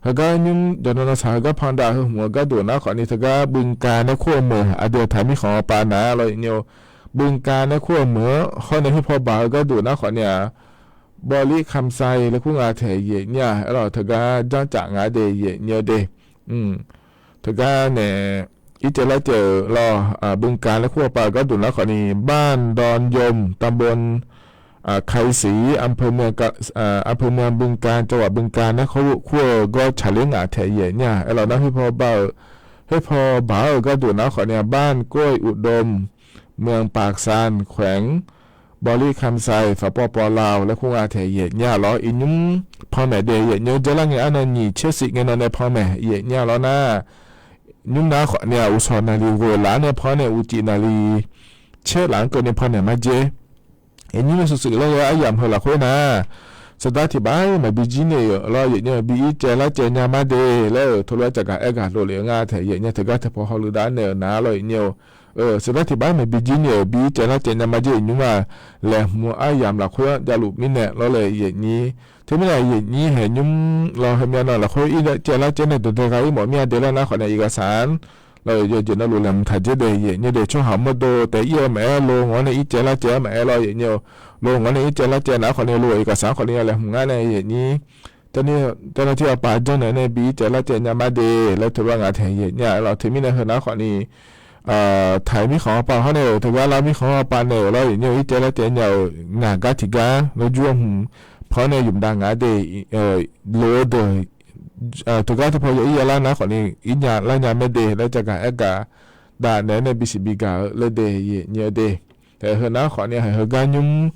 Heugar nymr jawqnan nan saq heugar pan dav heu hmq-eu gharduq nar khawfni teugar บึงกาฬ nae kur-eu meuq aqdui-euq taq-ir mirkhanq hawpav nar lawr yaeqnyir-eu, บึงกาฬ nae kur-eu meuq-anr hawr nae heupaw baq-eu gharduq nar khawfni-aq, บริคำไซ laer kur nga taeq yaeqnyir-a. Aerlawq teugar janrcaf nga de yaeqnyir-eu de. Teugar nae ircaev larcaev-euq lawr, บึงกาฬ laer kur hawpav-eu gharduq nar khawfni บ้านดอนยม ตำบล ไคศรี อำเภอเมือง อำเภอเมืองบึงกาฬ จังหวัดบึงกาฬ nae kur-eu gawr tsaqler ngaq taeq yaeqnyir-a. Aerlawq nar heupaw baq-euq, heupaw baq-eu gharduq nar khawfni-aq, บ้านกล้วยอุดม เมืองปากซาน แขวงบริคำไซ สปป ลาว laer kur nga taeq yaeqnyir-a lawr iqnymr pan maeq de yaeqnyir-eu dzeurlar ngae arnan nyiq tser sif ngae nan nae pan maeq yaeqnyir-a lawr nar, nymr nar khawfni-aq uqsawq naqli ghoeq laf-anr nae pan-anr nae uqcif naqli tser laf-anr keuvni pan maeq ma jer. Iqnymr nae suqsuif lawr ghae aryamq heu lafkhoer nar, saqdar tiq baf-aer maqbi jir naeq-euq lawr yaeqnyir-eu bi ircaev larcaev nya ma de laer-euq teulof-aer caqgaq aer gaq dovlef-eu nga taeq yaeqnyir teugar teupaw hawluiv dav naeq-euq nar lawr yaeqnyir-eu, saqdar tiq baf-aer maqbi jir naeq-euq bi ircaev larcaev nya ma jer iqnymr-aq, laeqhmq-eu aryamq lafkhoer-anr javluf mirnae lawr le yaeqnyir. Teumirnae yaeqnyir haeq nymr lawr heumyav nan lafkhoer ircaev larcaev nae dawqdae gha-ir mawf mir-a de laer nar khawfni iqghaq saq-anr Yawjeq navluf laeqhmq taq dzer daef yaeqnyir daef tsawrhaq mawrdo taef ir-eu maqaer, lo ngawr nae ircaev larcaev-aer maqaer lawr yaeqnyir-eu, lo ngawr nae ircaev larcaev nar khawfni lo-euq iqkaqsaq-anr khawfni laeqhmq ngar nae yaeqnyir tavnav tir aqpaf janrnaeq nae bi ircaev larcaev nya mar de laer teugar ngaq taeq yaeqnyir-a lawr. Teumirnae heu nar khawfni taq-iq mirkhanq-anr pav hawr nae-euq teugar lar mirkhanq-anr pav naeq-euq lawr yaeqnyir-eu ircaev larcaev nya-euq ngaq gar tiqgar nawr jur-eu hmq pawr nae yumq dav ngaq de, lof-eu deuq teugar teupaw yaw ir yalar nar khawfni ir nya lar nya mae de laer jagaq aer gaq dav naeq-aer nae bisiq bigaq-eu laer de yaeqnyir-eu de. Heu nar khawfni haiq heugar nymr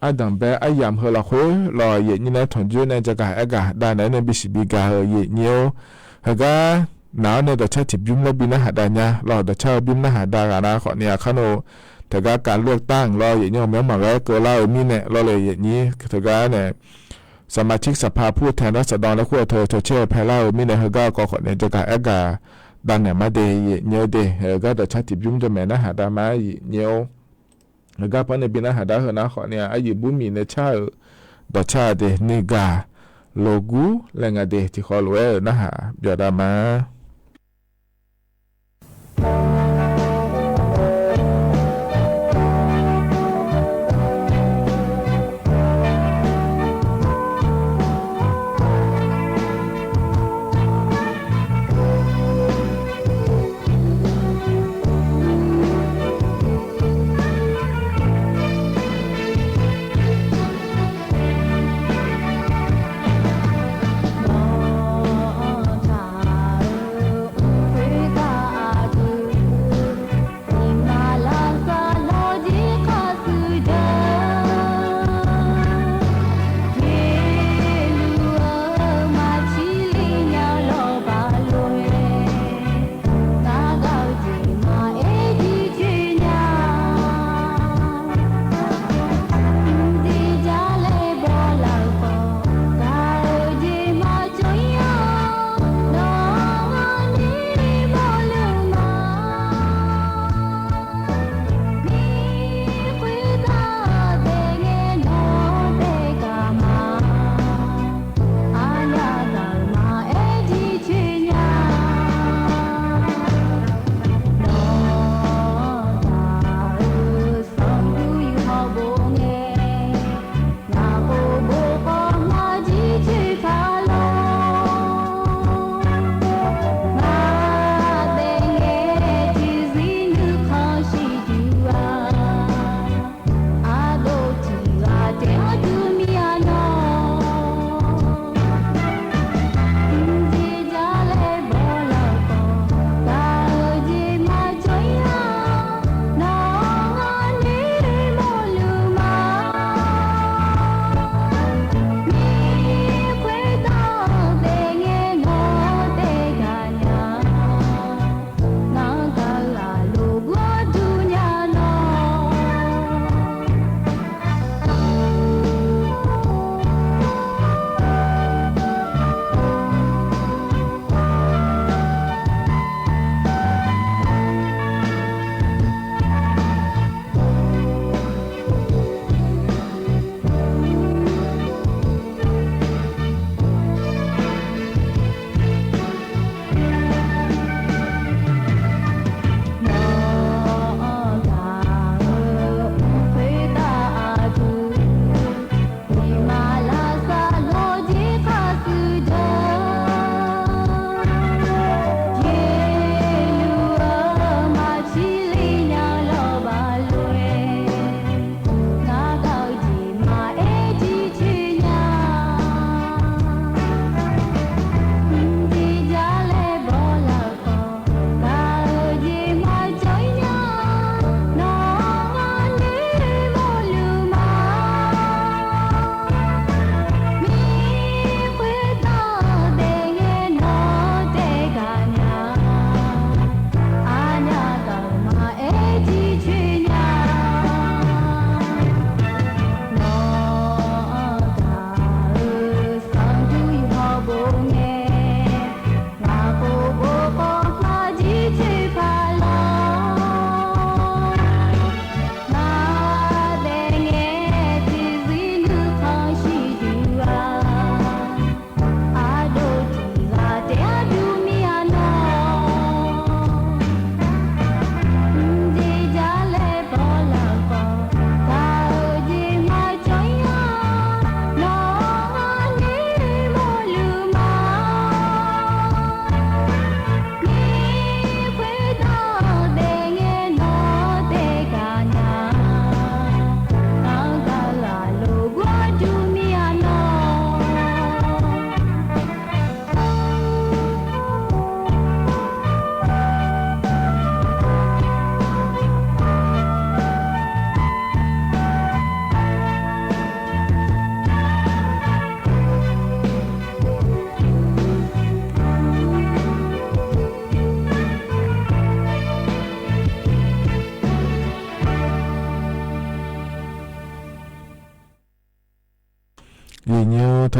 ardanq bae aryamq heu lafkhoer lawq yaeqnyir nae tanqjoer nae jagaq aer gaq dav naeq-aer nae bisiq bigaq-eu yaeqnyir-or. Heugar naq-awr nae dawqcar tiqbymr laer bi narhaq dav nya lawq. Dawqcar-eu bymr narhaq dav ghaq nar khawfni aqkar nawr teugar kavlof-aer tanq lawr yaeqnyir-eu maqaer maqghaer keuvlar-eu mirnae lawr le yaeqnyir teugar nae สมาชิกสภาผู้แทนราษฎร laer kur-eu teu teu caer-eu paelar-eu mirnae heugar-eu kawv khawfni jagaq aer gaq dav naeq mar de yaeqnyir-eu de. Heugar dawqcar tiqbymr jawrmaeq narhaq dav mar yaeqnyir-or. Heugar par nae bi narhaq dav heu nar khawfni-aq aryiq burmiq nae car-euq dawqcar de nuigaq logur laer nga de tiqkhawf lof-aer-euq narhaq byawq dav ma.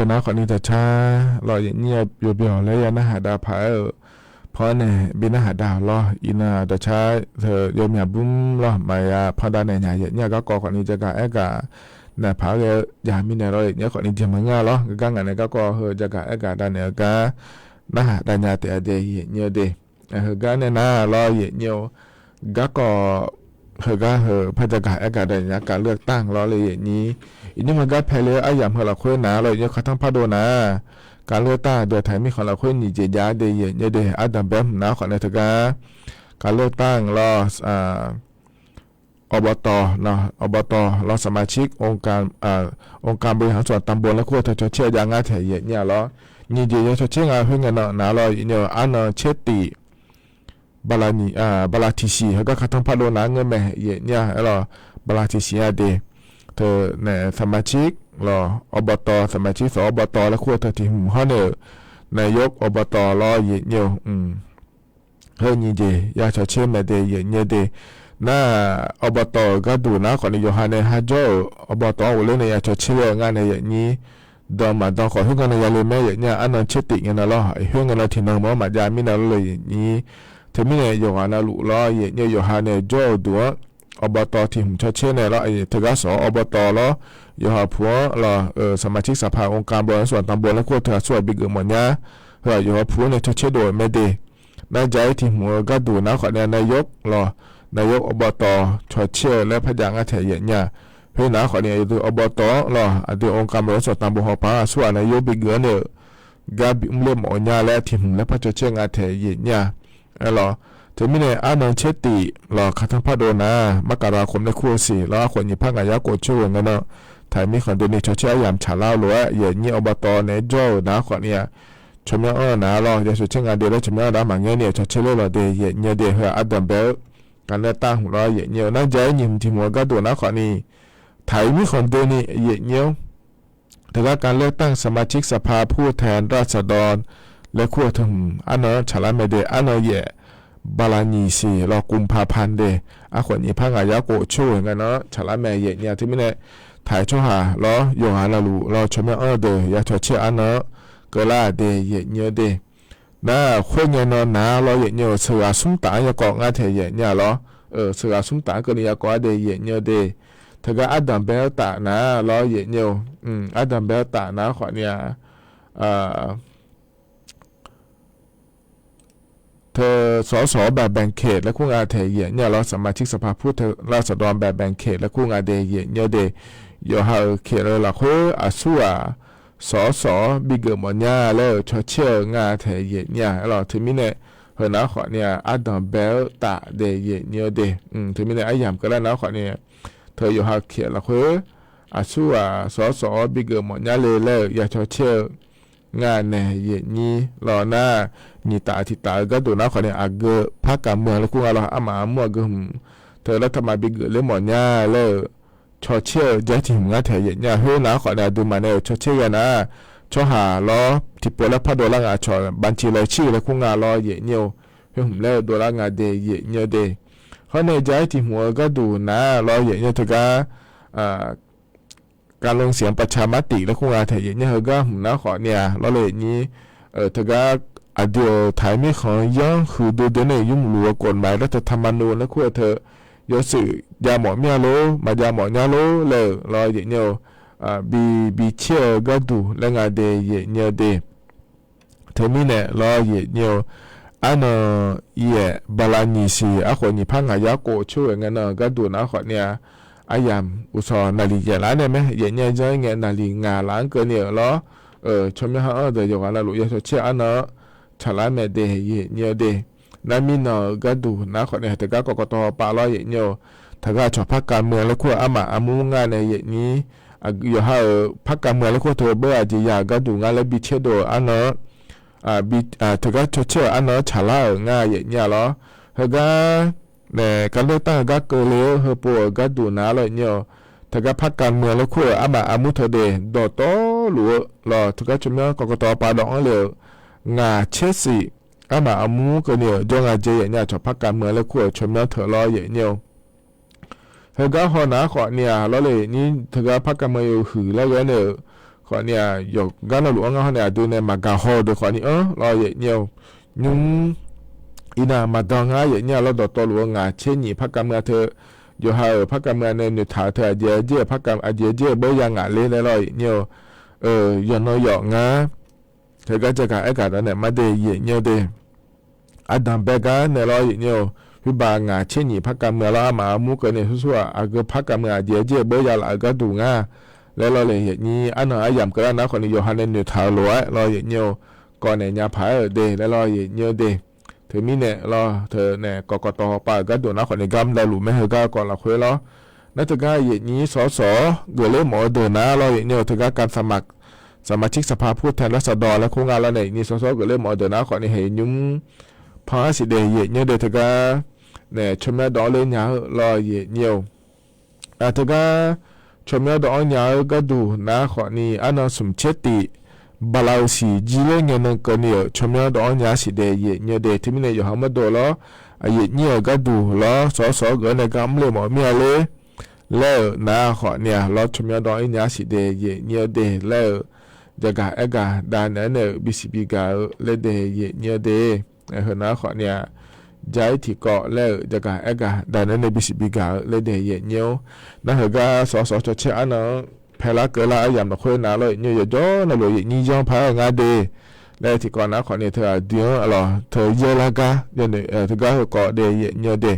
Nar khawfni dawqcar lawr, yaeqnyir yawbyawq laer ya narhaq dav paq-aer-euq, panr nae bi narhaq dav-awq lawr. Iqnan dawqcar teu yawmyaq bymr lawr, maqya panr dav naeq nya. Yaeqnyir-aq garkawv khawfni jagaq aergaq naeq paq-aer ghae-eu jav mirnae lawr, yaeqnyir khawfni jeq maqngeur-a lawr. Geugar ngaq nae garkawv heu jagaq aergaq dav naeq-eu gar narhaq dav nya taef-a de, yaeqnyir-eu de. Heugar nae nar lawr, yaeqnyir-eu garkawv heugar heu par jagaq aergaq dav nya การเลือกตั้ง lawr le, yaeqnyir. Iqnyir ma gar paeq le-eu aryamq heu lafkhoer nar lawr, yaeqnyir-eu การเลือกตั้ง pardov nar, การเลือกตั้ง aqdui-aq taq mirkhanq lafkhoer nyiq jeq jav-a de, yaeqnyir-eu de. Ardanq bae-anr hmq nar khawfni teugar การเลือกตั้ง lawr อบต. Nawr อบต. lawr สมาชิกองค์การบริหารส่วนตำบล laer kur-eu teu cawtser-eu jav ngar taeq yaeqnyir-a lawr. Nyiq jeq ya cawtser nga khoer ngae nan nar lawr, yaeqnyir-eu arnan tser tif bala tiqsiq heugar การเลือกตั้ง pardov nar ngeur mae, yaeqnyir-a aer lawr. Bala tiqsiq-a de. Teu nae สมาชิก lawr อบต. สมาชิกสอง อบต. laer kur-eu teu tiq hmq hawr nae-euq นายกอบต. lawr, yaeqnyir-eu. Heu nyiq jeq ya cawtser mae de, yaeqnyir-eu de. Nar อบต. euq gharduq nar khawfni yawqha nae ha jawr-euq อบต. อัน ghofler nae ya cawtser-eu ngar nae yaeqnyir. Dan maqdan khawf khoer ngar nae yale mae, yaeqnyir-a arnan tser tif ngae nan lawr, khoer ngae nan tiqnan maqaer maqjav mirnae lawr le, yaeqnyir. Teumirnae yawqghaq navluf lawr, yaeqnyir-eu yawqha nae jawr-euq duq-anr อบต. tiq hmq cawtser nae lawr, teugar สอง อบต. lawr, yawqha puq-anr lawr, สมาชิกสภาองค์การบริหารส่วนตำบล laer kur-eu teu aqsur ghaq bigeuf mawfnya. Heu-aq yawqha puq-anr nae cawtser dov-euq mae de. Nar jaq-ir tiq hmq-eu gharduq nar khawfni นายก lawr, นายกอบต. cawtser-eu laer par jav ngar taeq yaeqnyir-a. Khoernar khawfni aqdui อบต. อัน lawr, aqdui องค์การบริหารส่วนตำบล hawpaq-anr aqsur ghaq นายก bigeuf-anr nae-euq gar bimr ler mawfnya laer tiq hmq laer par cawtser nga taeq yaeqnyir-a. Aer lawr, teumirnae arnan tser tif lawr การเลือกตั้ง pardov nar, มกราคม laer kur-eu siq lawr, arkhawf nyiq par ngaq yar khof coer ghoeq ngae nan, taq-euq mirkhanq doeni cawtser aryamq tsaqlar-eu lof-aer yaeqnyir อบต. naeq-aer jawr-euq nar khawfni-a, tsawrmyanr anr-eu nar lawr, ya cawtser nga de laer tsawrmyanr anr-eu nar maqngeur ni-a cawtser ler lawq de, yaeqnyir-eu de. Heu-aq ardanq bae-eu การเลือกตั้ง hmq lawr, yaeqnyir-eu. Nar jaq-ir nyiq hmq tiq hmq-eu gharduq nar khawfni, taq-euq mirkhanq doeni yaeqnyir-anr teugar การเลือกตั้งสมาชิกสภาผู้แทนราษฎร laer kur-eu teu hmq arnan-anr tsaqlar mae de. Arnan yaef bala nyiq siq lawr, กุมภาพันธ์ de. Arkhawf nyiq par ngaq yar khof coer ghoeq ngae nan tsaqlar mae yaeqnyir-a. Teumirnae taq-euq tsawrhaq lawr, yawqghaq navluf lawr, tsawrmyanr anr-eu deuq ya cawtser arnan-anr keuvlar-aq de, yaeqnyir-eu de. Nar khoerngae nan nar lawr, yaeqnyir-eu sheuqghaq smr taf-anr ya kawv ngar taeq yaeqnyir-a lawr. Sheuqghaq smr taf-anr keuvni ya kawv-ar de, yaeqnyir-eu de. Teugar ardanq bae-eu taf nar lawr, yaeqnyir-eu. Ardanq bae-eu taf nar khawfni-a, teu สส แบบแบ่งเขต laer kur nga taeq yaeqnyir-a lawr, สมาชิกสภาผู้แทนราษฎรแบบแบ่งเขต laer kur nga de, yaeqnyir-eu de. Yawqha-euq เขต lafkhoer aqsur ghaq สส bigeuf mawfnya laer-euq cawtser-eu nga taeq yaeqnyir-a. Aer lawr, teumirnae heunar khawfni-a ardanq bae-eu taf de, yaeqnyir-eu de. Teumirnae aryamq keuvlar nar khawfni, teu yawqha เขต lafkhoer aqsur ghaq สส bigeuf mawfnya le laer-euq ya cawtser-eu nga nae yaeqnyir lawr nar, nyiq taf tiq taf-eu gharduq nar khawfni aqgeu par การเมือง laer kur nga lawr, armaf armur aqgeu hmq teu laer taqmaf bigeuf ler mawfnya laer-euq cawtser-eu jaq-ir tiq hmq ngar taeq yaeqnyir-a. Khoernar khawfni aqduimaf nae-euq cawtser ghae nar, tsawrhaq lawr tiqpov laer pardov lar nga, cawq banci laer cir-eu laer kur nga lawr, yaeqnyir-eu. Khoer hmq laer-eu dovlar nga de, yaeqnyir-eu de. Hawr nae jaq-ir tiq hmq-eu gharduq nar lawr, yaeqnyir-eu teugar การลงเสียงประชามติ laer kur nga taeq yaeqnyir-a. Heugar hmq nar khawfni-a lawr le yaeqnyir, teugar aqdui-euq taq-euq mirkhanq yanr huiqdui dui nae yurmq luf-eu กฎหมายรัฐธรรมนูญ laer kur-eu teu yawshuif jav mawf mir-a lor, maqjav mawf nya lor laer-euq lawr yaeqnyir-eu, bi bi caer-eu gharduq laer nga de, yaeqnyir-eu de. Teumirnae lawr yaeqnyir-eu, arnan yaef bala nyiq siq arkhof nyiq par ngaq yar khof coer ghoeq ngae nan-euq gharduq nar khawfni-a, aryamq uqshawq naqliq yaef lar nae mae, yaeqnyir-a janr-ir ngae naqliq ngaq laf-anr keuvni-euq lawr, tsawrmyanr ha-anr deuq yawqghaq navluf ya cawtser arnan-anr tsaqlar mae de, yaeqnyir-eu de. Nar mirnan-euq gharduq nar khawfni-a, teugar kawv kawv tawv pav lawr yaeqnyir-eu, teugar aqcawq par การเมือง laer kur-eu armaf armur ngar nae yaeqnyir, yawqha-euq par การเมือง laer kur-eu teu beur aqjeq ya-euq gharduq ngar laer bi caer dov-euq arnan-anr, teugar cawtser-euq arnan-anr tsaqlar-euq ngar yaeqnyir-a lawr. Heugar nae การเลือกตั้ง heugar keuvle-eu heupov-euq gharduq nar lawr yaeqnyir-eu, teugar par การเมือง laer kur-euq armaf armur teu de dawqtawvluf-eu lawr, teugar tsawrmyanr kawv kawv tawv pav dawv-anr le-euq ngaq caer siq armaf armur keuvni-euq jawr nga jeq yaeqnyir-a, aqcawq par การเมือง laer kur-euq tsawrmyanr teu lawr yaeqnyir-eu. Heugar hawnar khawfni-a lawr le yaeqnyir, teugar par การเมือง yawhuiq laer ghae nae-euq khawfni-aq, yawqgar navluf-anr ngar hawr nae aqdui nae maqgaq haw-eu deuq khawfni-anr lawr yaeqnyir-eu, nymr iqnan maqdan ngar yaeqnyir-a lawr dawqtawvluf-eu ngaq tser nyiq par kavmuiq-a teu, yawqha-euq par kavmuiq-a nae noeqtaq-eu teu aqjeq-aer jer-euq par kavmuiq aqjeq-aer jer-euq beuryar ngaq ler laer lawr yaeqnyir-eu, yawqnan yawf ngar teugar jagaq aergaq dawq nae mar de yaeqnyir-eu de. Ardanq bae gar nae lawr yaeqnyir-eu, khoerbaq ngaq tser nyiq par kavmuiq-a lawr armaf armur keuvni sursur-aq aqgeu par kavmuiq aqjeq-aer jer-euq beuryar laf-eu gharduq ngar laer lawr le yaeqnyir arnan aryamq keuvlar nar khawfni yawqha nae noeqtaq-eu lof-aer lawr yaeqnyir-eu, kawv naeq nya paq-aer-euq de laer lawr yaeqnyir-eu de. Teumirnae lawr teu nae kawv kawv tawv hawpav-euq gharduq nar khawfni gar mr davluf mae heugar kawv lafkhoer lawr. Nar teugar yaeqnyir sawq sawq geufler mawf-eu deuq nar lawr yaeqnyir-eu teugar สมาชิกสภาผู้แทนราษฎร laer khoer nga lawr nae yaeqnyir sawq sawq geufler mawf-eu deuq nar khawfni haeq nymr pan-ar siq de yaeqnyir-eu de teugar nae tsawrmyanr dawv-anr ler nya-eu lawr yaeqnyir-eu. Teugar tsawrmyanr dawv-anr nya-eu gharduq nar khawfni arnan smq tser tif bala-eu siq jir ler ngae nan keuvni-euq tsawrmyanr dawv-anr nya-ar siq de yaeqnyir-eu de. Teumirnae yawqha mawrdo lawr, aqyaeq nyir-euq gharduq lawr sawq sawq-awr geuf-awr nae gar mr le mawf mir-a ler laer-euq nar khawfni-aq lawr tsawrmyanr dawv-anr nya-ar siq de yaeqnyir-eu de laer-euq, jagaq aergaq dav naeq-aer nae-euq bisiq bigaq-eu laer de yaeqnyir-eu de. Heu nar khawfni-aq, ja-ir tiqkawv laer-euq jagaq aergaq dav naeq-aer nae bisiq bigaq-eu laer de yaeqnyir-awr, nar heugar sawq sawq cawcaer arnan-anr paelar keuvlar aryamq lafkhoer nar lawr yaeqnyir-eu yawqjawr navluf yaeqnyir yanr paq-aer-eu ngar de laer tiqkawv nar khawfni teu aqdui-anr lawq teu yaerlar gar, teugar heukawv de yaeqnyir-eu de.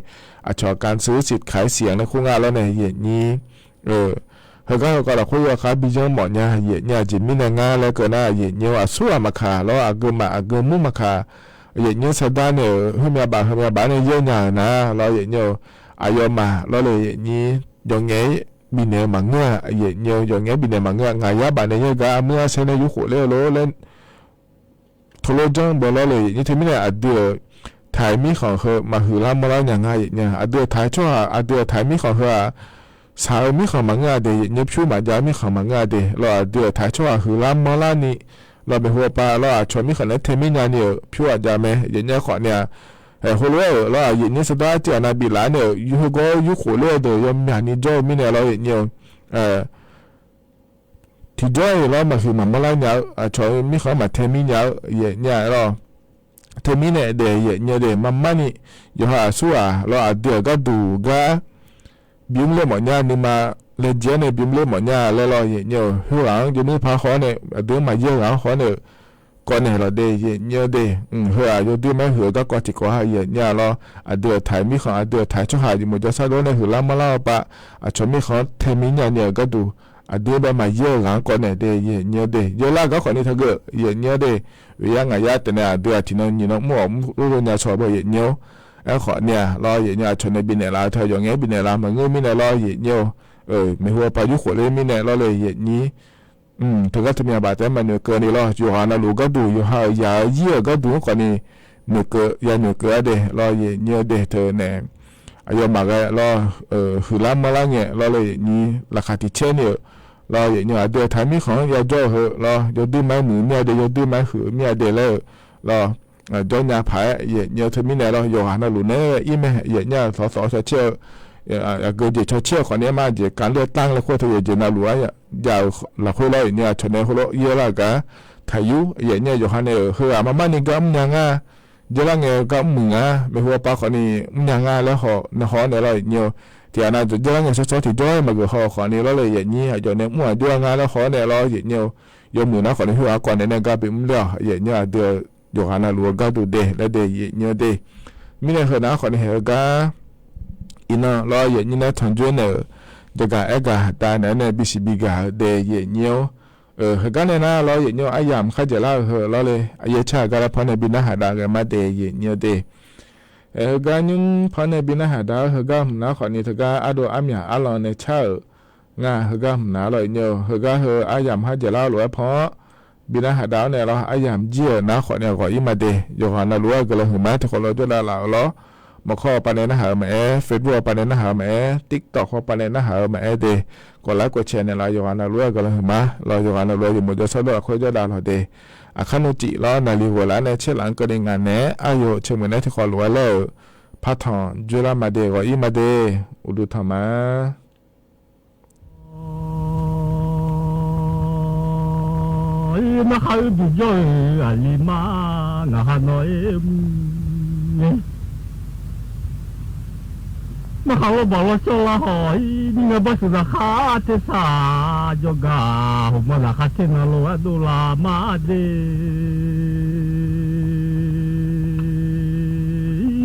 Aqcawq การซื้อสิทธิ์ขายเสียง laer khoer nga lawr nae yaeqnyir-eu, heugar heukawv lafkhoer yawkhav bi yanr mawf nya yaeqnyir-a jeq mirnae ngar laer keuv nar yaeqnyir-eu aqsur ghaq maqkaq lawr aqgeu maf aqgeu mur maqkaq, yaeqnyir sardar nae-euq heumyav baf heumyav baf nae yaer nya-euq nar lawr yaeqnyir-eu, aqyawfmaf lawr le yaeqnyir yawqngaef-ir bifnaeq-eu maqngeur-a yaeqnyir-eu yawqngaef-ir bifnaeq maqngeur-a ngaq yar baf nae yaer gar armur arsaer nae yurkhof ler-eu lor laer teulof janr bawlawr le yaeqnyir teumirnae aqdui-euq taq-iq mirkhanq heu maqhuiqlar manrlar nya nga yaeqnyir-a aqdui-euq taq-iq tsawrhaq aqdui-euq taq-iq mirkhanq heu-aq, shaq-eu mirkhanq maqngeur-a de yaeqnyir pyur maqjav-eu mirkhanq maqngeur-a de lawr aqdui-euq taq-iq tsawrhaq huiqlar manrlar ni lawr maeqhu ghawqpav lawr aqcawq mirkhanq nae tae mir nya ni-euq pyur aqjav mae yaeqnyir khawfni-aq, heulof-aer-euq lawr-aq yaeqnyir sardar tiv ghaq nav biflaf-aer nae-euq yur heugawr yurkhof ler-eu deuq yawmyaq ni jawr-eu mirnae lawr yaeqnyir-eu tiqjawr-iq lawr maqhuiq maqmanrlar nya-eu aqcawq mirkhanq-anr maqtae mir nya-eu yaeqnyir-a lawr. Teumirnae daef yaeqnyir-eu de marmar ni yawqha aqsur ghaq lawr aqdui-euq gharduq gar bimr ler mawf nya nuima laejae-aer nae bimr ler mawf nya laer lawr yaeqnyir-eu khoerghaq-anr jawrmur par haw-awr nae aqdui-anr maqyaer-eu ghaq-anr haw-awr nae-euq kawv naeq lawq de yaeqnyir-eu de. Heu-aq yawdoer mar huiq-eu garkawv tiqkawv-a yaeqnyir-a lawr aqdui-euq taq-iq mirkhanq aqdui-euq taq-iq tsawrhaq jeq mawq jawr sar lor nae huiqlar manrlar-eu pav aqcawq mirkhanq-anr tae mir nya ni-euq gharduq aqdui-anr bae maqyaer-eu ghaq-anr kawv naeq de yaeqnyir-eu de. Yaerlar-eu gar khawfni taqgeuf yaeqnyir-eu de. Oeq yar ngaq yar taef nae aqdui-aq tiqnan nyiq nan mr-awq mr lor lor nya cawq baw yaeqnyir-awr. Aerkhawf ni-aq lawr yaeqnyir aqcawq nae bifnaeq laf-eu teu yawqngaef-aer bifnaeq laf maqngeur mirnae lawr yaeqnyir-eu, maeqhu ghawqpav yurkhof ler mirnae lawr le yaeqnyir teugar teumyav baf taef-aer maqnoeq keuv ni lawr yawqghaq navluf-eu gharduq yawqha-euq yaq-eu yir-euq gharduq-anr khawfni noeqkeuv ya noeqkeuv-ar de lawr yaeqnyir-eu de teu nae aqyawfmaf ghae lawr huiqlar manrlar ngae lawr le yaeqnyir laqkhaq tiq caer ni-euq lawr yaeqnyir aqdui-euq taq-iq mirkhanq-anr yajawr-eu heu lawr yawdoer mar-aer muiq mir-a de yawdoer mar-aer huiq mir-a de laer-eu lawr jawr nya paq-aer yaeqnyir-eu teumirnae lawr yawqghaq navluf nae-aer ir mae yaeqnyir-a tawqtawq-awr cawcaer-eu aqgeu jeq cawcaer-eu khawfni-aer mar jeq kavler tanr laer khoer teu yawqjeq navluf-aer jav-euq lafkhoer lawr yaeqnyir-a cawq nae heulof yaerlar-eu gar taqyur yaeqnyir-a yawqha nae-euq heu-aq marmar ni gar mrnya ngar jaerlar ngae-eu gar mrmuiq ngar maeqhu ghawqpav khawfni mrnya ngar laer haw nae haw-awr nae lawr yaeqnyir-eu tiqghaq nav dzaw jaerlar ngae shawr shawr tiqjawr-aer maqgeuf haw khawfni lawr le yaeqnyir aqyawf nae mr-aq jawr-a ngar laer haw-awr nae lawr yaeqnyir-eu yawmuiq nar khawfni khoerghaq kawv naeq nae gar bimr ler-awq yaeqnyir aqdui-eu yawqghaq navluf-eu garduq de laer de yaeqnyir-eu de. Mirnae heu nav-anr khawfni haeq-eu gar iqnan lawr yaeqnyir nae tanqjoer naeq-euq jagaq aergaq dav naeq-aer nae bisiq bigaq-eu de yaeqnyir-awr. Heugar nae nar lawr yaeqnyir-eu aryamq kharjaeq lar-eu heu lawr le aqyaer car-eu gar laer panr nae bi narhaq dav ghae mar de yaeqnyir-eu de. Heugar nymr panr nae bi narhaq dav-eu heugar hmq nar khawfni teugar ardov armyaq arlan nae car-euq nga heugar hmq nar lawr yaeqnyir-eu heugar heu aryamq kharjaeq lar-eu lof-aer pan-awr bi narhaq dav-awr nae lawr aryamq jir-euq nar khawfni ghawq-ir ma de yawqghaq navluf-aer guiqlanq huiqma tiqkawv lawr jawrdav laf-euq lawr. Maqkawr-eu pavnae narhaq-eu maqaer, Facebook-eu pavnae narhaq-eu maqaer, TikTok-eu pavnae narhaq-eu maqaer de. Kawv lar kawv cae naeqlaf yawqghaq navluf-aer guiqlanq huiqma lawr yawqghaq navluf-aer yawmuiq jawrshar lawr lafkhoer jawrdav lawq de. Aqkar nuiv tif lawr naqli ghoeqlaf-aer nae caerlaf-anr keuvni ngaq naeq-aer aqyawf caemuiq naeq-aer tiqkawv lof-aer laer-euq partanq joerlar ma de ghawq-ir ma de. Uqduq tanq ma. Narkhaq-eu bijawr-euq aqli mar ngaq ha nawr-aer mr-ir. Narkhaq lawrbaq lawr shawr lar haw-ir, mirnae barsheuq zaqkhav tersaq jawrgar, hawqma zaqkhav tser na lof-aer dovlaf mar de.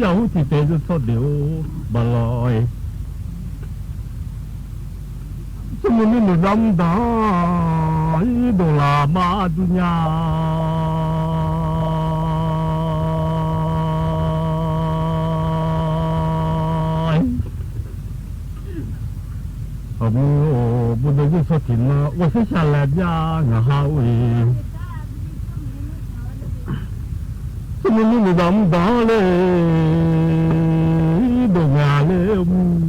Yaqhur tiqpaeq zeur tsawrdeq-or baqlawr-ir. Tsawrmuiq nuinoeq zar mr danq-anr ir dovlaf mar dur nya. Aqmuiq-or, bawqdeuq zeur shawr tiqnan ghawqshaq shaqlaeq byav ngaq ha or-ir. Tsawrmuiq nuinoeq zar mr danq-anr ler dov nga ler mr.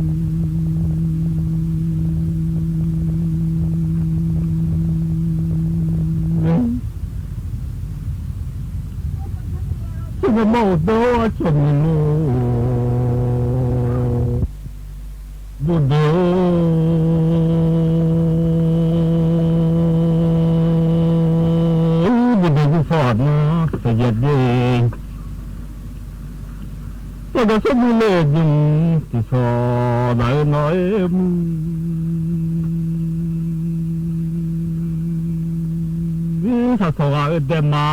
Tsawrmawr mawr-euq dawr-awr cawq muiq lor. Bawqdeuq-or, bawqdeuq zeur shawr-aq nan taqyaer de. Tsawrgaq tsawrmuiq le jmq tiqshawq daq-eu nawr-aer mr. Shaqshawq ghaq-eu daema,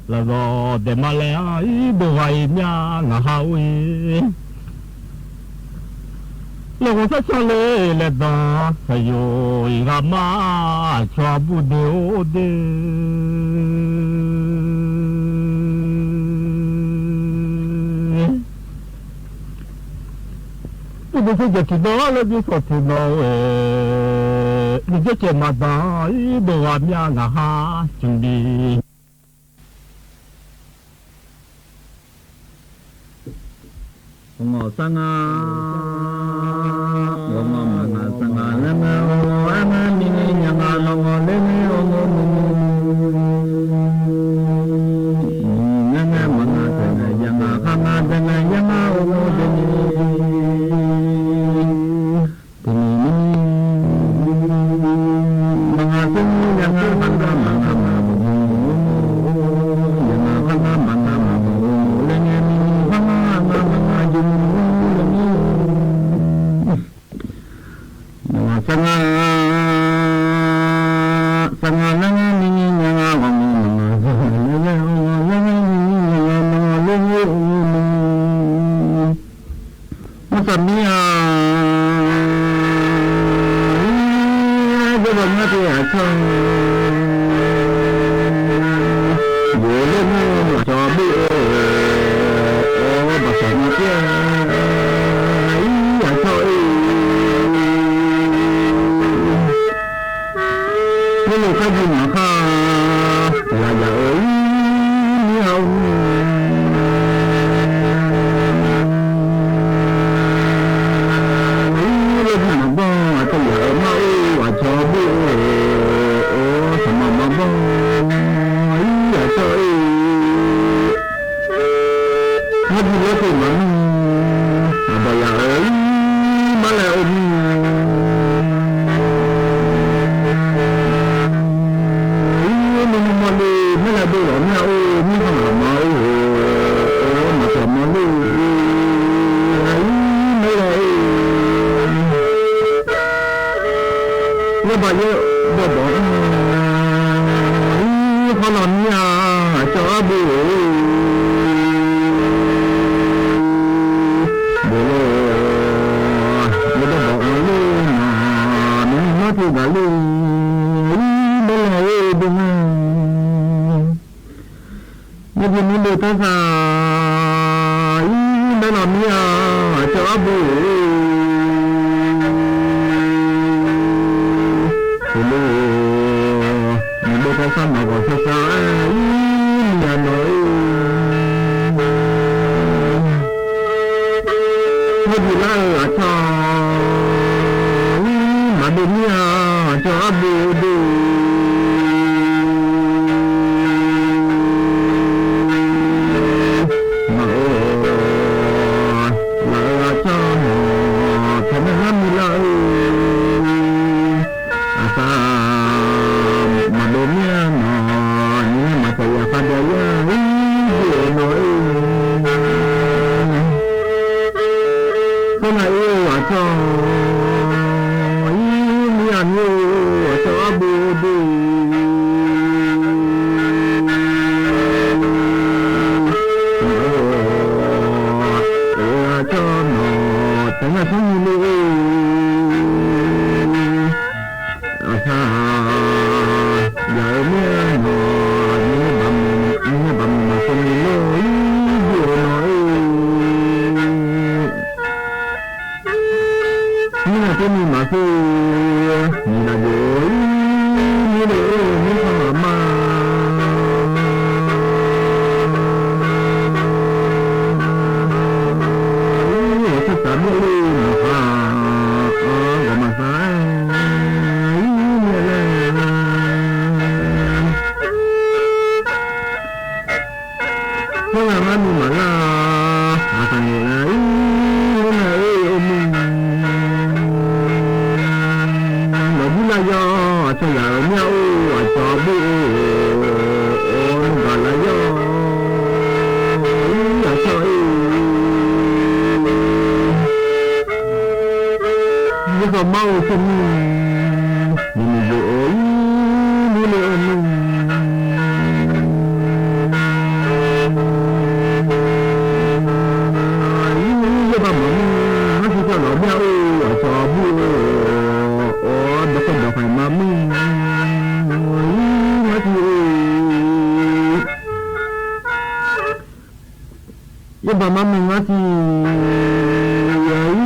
lafzawq daema laer-anr ir dov ghaq-iq myav ngaq ha or-ir. Laeqhmq sar can le laeqdanq shaqyoq-iq ghaq mar, aqcawq aqbur deuq-or de. Bawqdeuq tsawrjeuq tiqdawr laer bishawq tiqdawr-aer, nuijaer caev maqdanq ir dov ghaq myav ngaq ha cmq bi. Ghawqmawq sar nga, ghawqmawq maqnga sar nga laer ngae, ghawqmawq aer ngae mirni nya nga lawr ngawr ler ngae, ghawqmawq mirni nya ngae maqnga taeq ngae ya nga khar nga dae ngae ya nga ghawqmawq dae ni. Teumirnae maqnga teumirnae ya nga khar nga maqnga maqnga, ya nga khar nga maqnga maqnga laer ngae mirni khar nga maqnga maqnga jeq ni laer ngae. Maqnga sar nga, sar nga laer ngae mirni nya nga ghawqmawq maqnga sar nga laer ngae ghawqmawq laer ngae mirni nya nga maqnga laer ngae ghawqmawq mirni. Mawrsaq mir-a, ir, dawrbaq ngar te aqcawq-a, bof-eu laer nar aqcawq bof-eu, baqsaq ngar te-a, ir, aqcawq-a, Nymrluf kharjiq maqkhar-a, tiq ghaq yaf-euq ir mir-a or. Ir, laer bi maqbanr aqcawq yaf-euq mar or, aqcawq bof-eu, saqmaq maqbanr ir aqcawq-a. Ngar bi laer teu maqnmr, aqbawq yaf-euq ir mar laer or mir. Ir, nuinui mawrle, maer laer dov lawq mir-a or, mirkhanq laf ma or, or, maqcawq mawrle, ir, maer laer or. Yawbaq yaer dawrbawq-anr, ir, khawrlaq mir-a, aqcawq arbof-eu, bof lor, yaer dawrbawq-anr ler nar, nuinui mawr teu gaq ler, ir, maer laer or dov ngar. Ngar bi nuirluf tarsaq, ir, maer laf mir-a, aqcawq arbof-eu, bof lor, nuidov tarsaq maqghawq sarsaq-aer, ir, miqyaq nawq-eu, ngar bi lar-eu aqcawq, ir, maqdov mir-a, aqcawq arbof-eu dov. Maq-or, laf-eu aqcawq nawq, taqmae lar mi lar-eu, aqsaq maqdov mir-a nawq. Nawq-ir, sawrnav-ir-eu aqcawq, ir mir-a mir-eu aqcawq arbo de. Aqcawq nawq taef nar sanr nyi le-eu, aqcawq, yaq-euq mir-a nawq, nymr baq mq maqshawr ni lor-ir, bi-euq nawq-ir. Mirnae teumirnae maqshawr-eu, nyiq laf jov-ir, mirnae-eu mirkhanq ghaq ma. Aqcawq saqmir le maqkaq, ghawq maqsar-aer, ir mir-a laer. Khoerghaq ngar nuima lar, aqkaq naeq laer ir, khoernae-eu or mir. Nawq bur lar yar, aqcawq yaq-euq mir-a or, aqcawq bur-or, or nmr gaq lar yar, ir aqcawq-ir. Yawrkhawf mar-eu teu mir, nyiq nyiq jov-ir, mirnae or mir. Yaerbav maqmir, ngar siq tawv lawq mir-a or, aqcawq bur-or, or dawqkhaeq dawqkhaeq maqmir, ngar siq-or. Yaerbav maqmir ngar siq, yaq-ir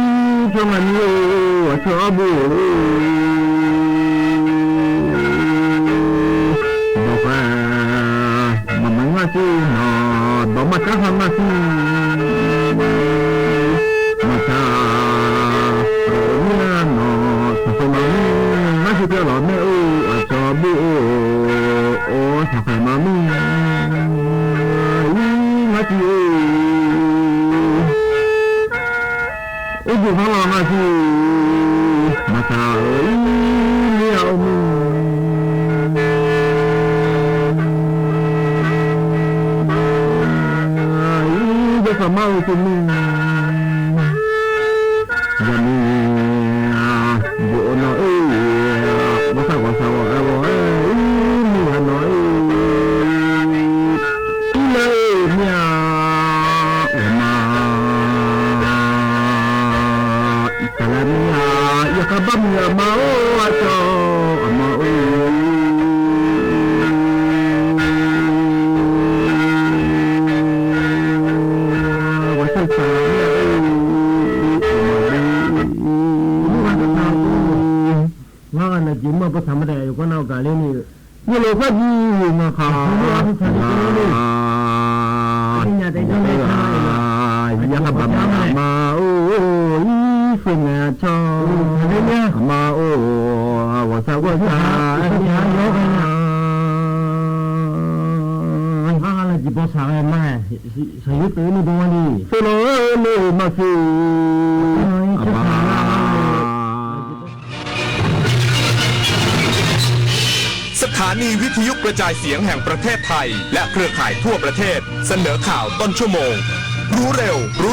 pyawr maqmir-or, aqcawq arbor-or. Dawqkhaeq maqmaqir ngar siq nawq, dawq maqtar ha ngar siq. Maqtaq, dawq-eu mir-a nawq, sanqkhoeq maqmir ngar siq tawv lawq naeq-or, aqcawq bur-or, or sanqkhoeq maqmir, ir ngar siq-or. Irjeuq khanr lawq ngar siq, maqtaq-euq ir mir-a or mir. Ir jawrkhawf mar-eu teu mir, yaqmiq, jov-eu nawq-ir, ghawqshaq ghawqshaq ghawqghae ghawq-aer ir mir-a nawq-ir. Irlaer-eu mir-a, ghawqma, iqtaqlaer mir-a, yawkhav bar muiq aqma-or, aqcawq aqma-or. Ghawqshaq ghawqshaq mir-a, ghawqma, ngar ghaq naqjeq mr-a boftaq ma daef, yawqghaq nav-eu gaqler ni. Nyiq lof sarjir-iq ngaqkhaq, yawkhav bar muiq aqma-or, irsheuq ngaeq aqcawq, aqma-or, ghawqshaq ghawqshaq, ngar ghaq naqjeq boftaq ma, shaqyur teuv ni dm-a ni, sheuq lawq-eu le maqsiq, aqma. สถานีวิทยุกระจายเสียงแห่งประเทศไทย และเครือข่ายทั่วประเทศ เสนอข่าวต้นชั่วโมง รู้เร็ว รู้